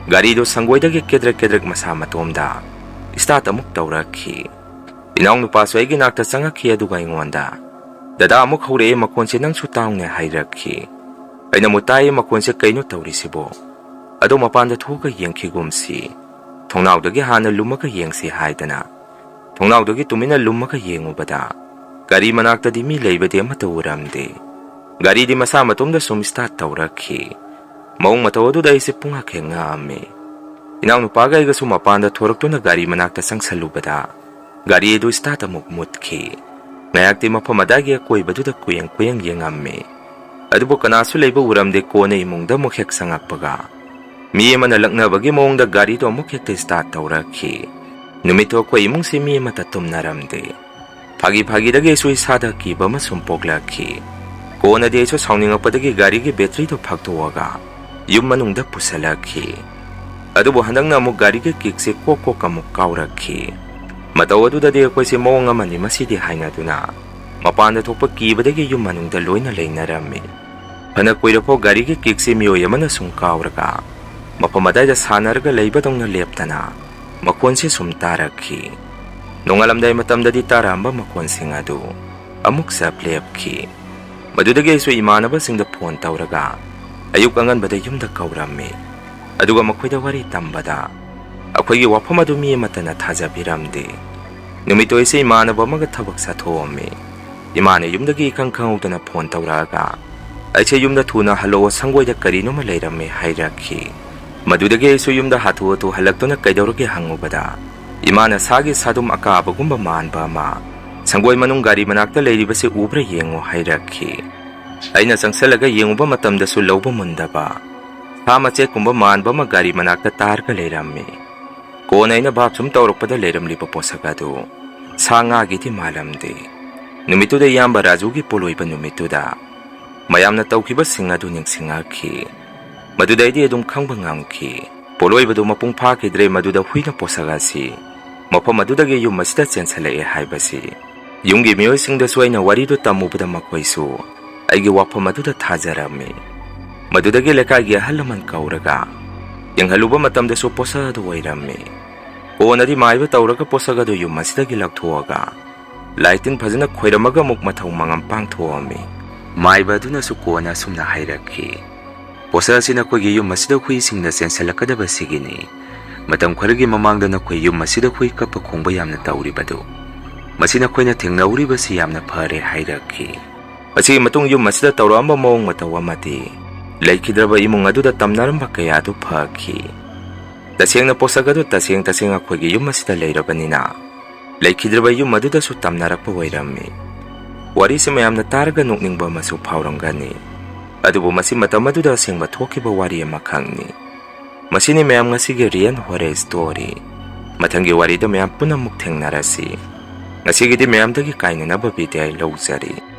ꯒꯥꯔꯤꯗꯣ ꯁꯪꯒꯣꯏꯗꯒꯤ ꯀꯦꯗ꯭ꯔꯛ ꯀꯦꯗ꯭ꯔꯛ ꯃꯁꯥ ꯃꯇꯣꯝꯗ start ꯑꯃꯨꯛ ꯇꯧꯔꯛꯈꯤ꯫ ꯏꯅꯥꯎꯅꯨꯄꯥꯁꯨ ꯑꯩꯒꯤ ꯅꯥꯛꯇ ꯆꯪꯉꯛꯈꯤ, ꯑꯗꯨꯒ ꯑꯩꯉꯣꯟꯗ, "ꯗꯗꯥ, ꯑꯃꯨꯛ ꯍꯧꯔꯛꯑꯦ ꯃꯈꯣꯟꯁꯦ, ꯅꯪꯁꯨ ꯇꯥꯎꯅꯦ" ꯍꯥꯏꯔꯛꯈꯤ꯫ ꯑꯩꯅ ꯑꯃꯨꯛ, "ꯇꯥꯏꯌꯦ ꯃꯈꯣꯟꯁꯦ, ꯀꯩꯅꯣ ꯇꯧꯔꯤꯁꯤꯕꯣ? ꯑꯗꯣ ꯃꯄꯥꯟꯗ ꯊꯣꯛꯑꯒ ꯌꯦꯡꯈꯤꯒꯨꯝꯁꯤ꯫ ꯊꯣꯡꯅꯥꯎꯗꯒꯤ ꯍꯥꯟꯅ ꯂꯨꯝꯃꯒ ꯌꯦꯡꯁꯤ" ꯍꯥꯏꯗꯅ ꯊꯣꯡꯅꯥꯎꯗꯒꯤ ꯇꯨꯃꯤꯟꯅ ꯂꯨꯝꯃꯒ ꯌꯦꯡꯉꯨꯕꯗ ꯒꯥꯔꯤ ꯃꯅꯥꯛꯇꯗꯤ ꯃꯤ ꯂꯩꯕꯗꯤ ꯑꯃꯠꯇ ꯎꯔꯝꯗꯦ꯫ ꯒꯥꯔꯤꯗꯤ ꯃꯁꯥ ꯃꯇꯣꯝꯗ ꯁꯨꯝ start ꯇꯧꯔꯛꯈꯤ꯫ ꯃꯑꯣꯡ ꯃꯇꯧ ꯑꯗꯨꯗ ꯑꯩꯁꯦ ꯄꯨꯡꯉꯛ ꯍꯦꯛ ꯉꯛꯑꯝꯃꯤ꯫ ꯏꯅꯥꯎꯅꯨꯄꯥꯒ ꯑꯩꯒꯁꯨ ꯃꯄꯥꯟꯗ ꯊꯣꯔꯛꯇꯨꯅ ꯒꯥꯔꯤ ꯃꯅꯥꯛꯇ ꯆꯪꯁꯜꯂꯨꯕꯗ, ꯒꯥꯔꯤ ꯑꯗꯨ start ꯑꯃꯨꯛ ꯃꯨꯠꯈꯤ꯫ ꯉꯥꯏꯍꯥꯛꯇꯤ ꯃꯐꯝ ꯑꯗꯥꯏꯒꯤ ꯑꯀꯣꯏꯕꯗꯨꯗ ꯀꯨꯌꯦꯡ ꯀꯨꯌꯦꯡ ꯌꯦꯡꯉꯝꯃꯤ꯫ ꯑꯗꯨꯕꯨ ꯀꯅꯥꯁꯨ ꯂꯩꯕ ꯎꯔꯝꯗꯦ꯫ ꯀꯣꯟꯅ ꯏꯃꯨꯡꯗ ꯑꯃꯨꯛ ꯍꯦꯛ ꯆꯪꯉꯛꯄꯒ, ꯃꯤ ꯑꯃꯅ ꯂꯛꯅꯕꯒꯤ ꯃꯑꯣꯡꯗ ꯒꯥꯔꯤꯗꯣ ꯑꯃꯨꯛ ꯍꯦꯛꯇ start ꯇꯧꯔꯛꯈꯤ꯫ ꯅꯨꯃꯤꯠꯇꯣ ꯑꯩꯈꯣꯏ ꯏꯃꯨꯡꯁꯤ ꯃꯤ ꯑꯃꯠꯇ ꯇꯨꯝꯅꯔꯝꯗꯦ꯫ ꯐꯥꯒꯤ ꯐꯥꯒꯤꯗꯒꯤ ꯑꯩꯁꯨ ꯏꯁꯥꯗ ꯑꯀꯤꯕ ꯑꯃ ꯁꯨꯝ ꯄꯣꯛꯂꯛꯈꯤ꯫ ꯀꯣꯟꯅꯗꯤ ꯑꯩꯁꯨ ꯁꯥꯎꯅꯤꯡꯉꯛꯄꯗꯒꯤ ꯒꯥꯔꯤꯒꯤ batteryꯗꯨ ꯐꯥꯛꯇꯣꯛꯑꯒ ꯌꯨꯝ ꯃꯅꯨꯡꯗ ꯄꯨꯁꯜꯂꯛꯈꯤ꯫ ꯑꯗꯨꯕꯨ ꯍꯟꯗꯛꯅ ꯑꯃꯨꯛ ꯒꯥꯔꯤꯒꯤ kickꯁꯤ ꯀꯣꯛ ꯀꯣꯛ ꯑꯃꯨꯛ ꯀꯥꯎꯔꯛꯈꯤ꯫ ꯃꯇꯧ ꯑꯗꯨꯗꯗꯤ ꯑꯩꯈꯣꯏꯁꯦ ꯃꯑꯣꯡ ꯑꯃꯅꯤ ꯃꯁꯤꯗꯤ ꯍꯥꯏꯅꯗꯨꯅ ꯃꯄꯥꯟꯗ ꯊꯣꯛꯄ ꯀꯤꯕꯗꯒꯤ ꯌꯨꯝ ꯃꯅꯨꯡꯗ ꯂꯣꯏꯅ ꯂꯩꯅꯔꯝꯃꯤ꯫ ꯐꯅ ꯀꯨꯏꯔꯐꯥꯎ ꯒꯥꯔꯤꯒꯤ kickꯁꯤ ꯃꯤꯑꯣꯏ ꯑꯃꯅ ꯁꯨꯝ ꯀꯥꯎꯔꯒ ꯃꯐꯝ ꯑꯗꯥꯏꯗ ꯁꯥꯟꯅꯔꯒ ꯂꯩꯕꯗꯧꯅ ꯂꯦꯞꯇꯅ ꯃꯈꯣꯟꯁꯤ ꯁꯨꯝ ꯇꯥꯔꯛꯈꯤ꯫ ꯅꯣꯡꯉꯥꯜꯂꯝꯗꯥꯏ ꯃꯇꯝꯗꯗꯤ ꯇꯥꯔꯛꯑꯝꯕ ꯃꯈꯣꯟꯁꯤꯡ ꯑꯗꯨ ꯑꯃꯨꯛ ꯆꯞ ꯂꯦꯞꯈꯤ꯫ ꯃꯗꯨꯗꯒꯤ ꯑꯩꯁꯨ ꯏꯃꯥꯟꯅꯕꯁꯤꯡꯗ phone ꯇꯧꯔꯒ ꯑꯌꯨꯛ ꯑꯉꯟꯕꯗ ꯌꯨꯝꯗ ꯀꯧꯔꯝꯃꯤ꯫ ꯑꯗꯨꯒ ꯃꯈꯣꯏꯗ ꯋꯥꯔꯤ ꯇꯝꯕꯗ ꯑꯩꯈꯣꯏꯒꯤ ꯋꯥꯐꯝ ꯑꯗꯨ ꯃꯤ ꯑꯃꯠꯇꯅ ꯊꯥꯖꯕꯤꯔꯝꯗꯦ꯫ ꯅꯨꯃꯤꯠꯇꯨ ꯑꯩꯁꯦ ꯏꯃꯥꯟꯅꯕ ꯑꯃꯒ ꯊꯕꯛ ꯆꯠꯊꯣꯛꯑꯝꯃꯤ꯫ ꯏꯃꯥꯅ ꯌꯨꯝꯗꯒꯤ ꯏꯈꯪ ꯈꯪꯍꯧꯗꯅ phone ꯇꯧꯔꯛꯑꯒ, "ꯑꯩꯁꯦ ꯌꯨꯝꯗ ꯊꯨꯅ ꯍꯜꯂꯛꯑꯣ, ꯁꯪꯒꯣꯏꯗ ꯀꯔꯤꯅꯣꯃ ꯂꯩꯔꯝꯃꯦ" ꯍꯥꯏꯔꯛꯈꯤ꯫ ꯃꯗꯨꯗꯒꯤ ꯑꯩꯁꯨ ꯌꯨꯝꯗ ꯍꯥꯊꯨ ꯍꯥꯊꯨ ꯍꯜꯂꯛꯇꯨꯅ ꯀꯩꯗꯧꯔꯒꯦ ꯍꯪꯉꯨꯕꯗ, ꯏꯃꯥꯅ ꯁꯥꯒꯤ ꯁꯥꯗꯨꯝ ꯑꯀꯥꯕꯒꯨꯝꯕ ꯃꯥꯟꯕ ꯑꯃ ꯁꯪꯒꯣꯏ ꯃꯅꯨꯡ ꯒꯥꯔꯤ ꯃꯅꯥꯛꯇ ꯂꯩꯔꯤꯕꯁꯤ ꯎꯕ꯭ꯔꯥ ꯌꯦꯡꯉꯨ ꯍꯥꯏꯔꯛꯈꯤ꯫ ꯑꯩꯅ ꯆꯪꯁꯜꯂꯒ ꯌꯦꯡꯉꯨꯕ ꯃꯇꯝꯗꯁꯨ ꯂꯧꯕ ꯃꯨꯟꯗꯕ ꯁꯥ ꯃꯆꯦꯠꯀꯨꯝꯕ ꯃꯥꯟꯕ ꯑꯃ ꯒꯥꯔꯤ ꯃꯅꯥꯛꯇ ꯇꯥꯔꯒ ꯂꯩꯔꯝꯃꯤ꯫ ꯀꯣꯟꯅ ꯑꯩꯅ ꯚꯥꯞ ꯁꯨꯝ ꯇꯧꯔꯛꯄꯗ ꯂꯩꯔꯝꯂꯤꯕ ꯄꯣꯠꯁꯛ ꯑꯗꯨ ꯁꯥ ꯉꯥꯒꯤꯗꯤ ꯃꯥꯜꯂꯝꯗꯦ꯫ ꯅꯨꯃꯤꯠꯇꯨꯗ ꯏꯌꯥꯝꯕ ꯔꯥꯖꯨꯒꯤ ꯄꯣꯂꯣꯏꯕ ꯅꯨꯃꯤꯠꯇꯨꯗ ꯃꯌꯥꯝꯅ ꯇꯧꯈꯤꯕꯁꯤꯡ ꯑꯗꯨ ꯅꯤꯡꯁꯤꯡꯉꯛꯈꯤ꯫ ꯃꯗꯨꯗꯩꯗꯤ ꯑꯗꯨꯝ ꯈꯪꯕ ꯉꯝꯈꯤ꯫ ꯄꯣꯂꯣꯏꯕꯗꯨ ꯃꯄꯨꯡ ꯐꯥꯈꯤꯗ꯭ꯔꯦ꯫ ꯃꯗꯨꯗ ꯍꯨꯏꯅ ꯄꯣꯠꯁꯛ ꯑꯁꯤ ꯃꯐꯝ ꯑꯗꯨꯗꯒꯤ ꯌꯨꯝ ꯑꯁꯤꯗ ꯆꯦꯟꯁꯤꯜꯂꯛꯑꯦ ꯍꯥꯏꯕꯁꯤ꯫ ꯌꯨꯝꯒꯤ ꯃꯤꯑꯣꯏꯁꯤꯡꯗꯁꯨ ꯑꯩꯅ ꯋꯥꯔꯤꯗꯨ ꯇꯝꯃꯨꯕꯗ ꯃꯈꯣꯏꯁꯨ ꯑꯩꯒꯤ ꯋꯥꯐꯝ ꯑꯗꯨꯗ ꯊꯥꯖꯔꯝꯃꯤ꯫ ꯃꯗꯨꯗꯒꯤ ꯂꯩꯀꯥꯏꯒꯤ ꯑꯍꯜ ꯂꯃꯟ ꯀꯧꯔꯒ ꯌꯦꯡꯍꯜꯂꯨꯕ ꯃꯇꯝꯗꯁꯨ ꯄꯣꯠꯁꯛ ꯑꯗꯨ ꯑꯣꯏꯔꯝꯃꯤ꯫ ꯀꯣꯟꯅꯗꯤ ꯃꯥꯏꯕ ꯇꯧꯔꯒ ꯄꯣꯠꯁꯛ ꯑꯗꯨ ꯌꯨꯝ ꯑꯁꯤꯗꯒꯤ ꯂꯧꯊꯣꯛꯑꯒ ꯂꯥꯏ ꯇꯤꯟ ꯐꯖꯅ ꯈꯣꯏꯔꯝꯃꯒ ꯑꯃꯨꯛ ꯃꯊꯧ ꯃꯉꯝ ꯄꯥꯡꯊꯣꯛꯑꯝꯃꯤ꯫ ꯃꯥꯏꯕ ꯑꯗꯨꯅꯁꯨ ꯀꯣꯟꯅ ꯑꯁꯨꯝꯅ ꯍꯥꯏꯔꯛꯈꯤ, "ꯄꯣꯠꯁꯛ ꯑꯁꯤ ꯅꯈꯣꯏꯒꯤ ꯌꯨꯝ ꯑꯁꯤꯗ ꯍꯨꯏꯁꯤꯡꯅ ꯆꯦꯟꯁꯤꯜꯂꯛꯀꯗꯕꯁꯤꯒꯤꯅꯤ꯫ ꯃꯇꯝ ꯈꯔꯒꯤ ꯃꯃꯥꯡꯗ ꯅꯈꯣꯏ ꯌꯨꯝ ꯑꯁꯤꯗ ꯍꯨꯏ ꯀꯞꯄ ꯈꯣꯡꯕ ꯌꯥꯝꯅ ꯇꯧꯔꯤꯕꯗꯨ, ꯃꯁꯤ ꯅꯈꯣꯏꯅ ꯊꯦꯡꯅꯍꯧꯔꯤꯕꯁꯤ ꯌꯥꯝꯅ ꯐꯔꯦ" ꯍꯥꯏꯔꯛꯈꯤ꯫ ꯑꯁꯤꯒꯤ ꯃꯇꯨꯡ ꯌꯨꯝ ꯑꯁꯤꯗ ꯇꯧꯔꯛꯑꯝꯕ ꯃꯑꯣꯡ ꯃꯇꯧ ꯑꯃꯗꯤ ꯂꯩꯈꯤꯗ꯭ꯔꯕ ꯏꯃꯨꯡ ꯑꯗꯨꯗ ꯇꯝꯅꯔꯝꯕ ꯀꯌꯥ ꯑꯗꯨ ꯐꯈꯤ꯫ ꯇꯁꯦꯡꯅ ꯄꯣꯠꯁꯛ ꯑꯗꯨ ꯇꯁꯦꯡ ꯇꯁꯦꯡ ꯑꯩꯈꯣꯏꯒꯤ ꯌꯨꯝ ꯑꯁꯤꯗ ꯂꯩꯔꯕꯅꯤꯅ ꯂꯩꯈꯤꯗ꯭ꯔꯕ ꯌꯨꯝ ꯑꯗꯨꯗꯁꯨ ꯇꯝꯅꯔꯛꯄ ꯑꯣꯏꯔꯝꯃꯤ꯫ ꯋꯥꯔꯤꯁꯤ ꯃꯌꯥꯝꯅ ꯇꯥꯔꯒ ꯅꯣꯛꯅꯤꯡꯕ ꯑꯃꯁꯨ ꯐꯥꯎꯔꯝꯒꯅꯤ, ꯑꯗꯨꯕꯨ ꯃꯁꯤ ꯃꯇꯝ ꯑꯗꯨꯗ ꯑꯁꯦꯡꯕ ꯊꯣꯛꯈꯤꯕ ꯋꯥꯔꯤ ꯑꯃꯈꯛꯅꯤ꯫ ꯃꯁꯤꯅꯤ ꯃꯌꯥꯝ ꯉꯁꯤꯒꯤ Real Horror Story꯫ ꯃꯊꯪꯒꯤ ꯋꯥꯔꯤꯗ ꯃꯌꯥꯝ ꯄꯨꯟꯅ ꯑꯃꯨꯛ ꯊꯦꯡꯅꯔꯁꯤ꯫ ꯉꯁꯤꯒꯤꯗꯤ ꯃꯌꯥꯝꯗꯒꯤ ꯀꯥꯏꯅꯅꯕ ꯕꯤꯗꯥꯏ ꯂꯧꯖꯔꯤ꯫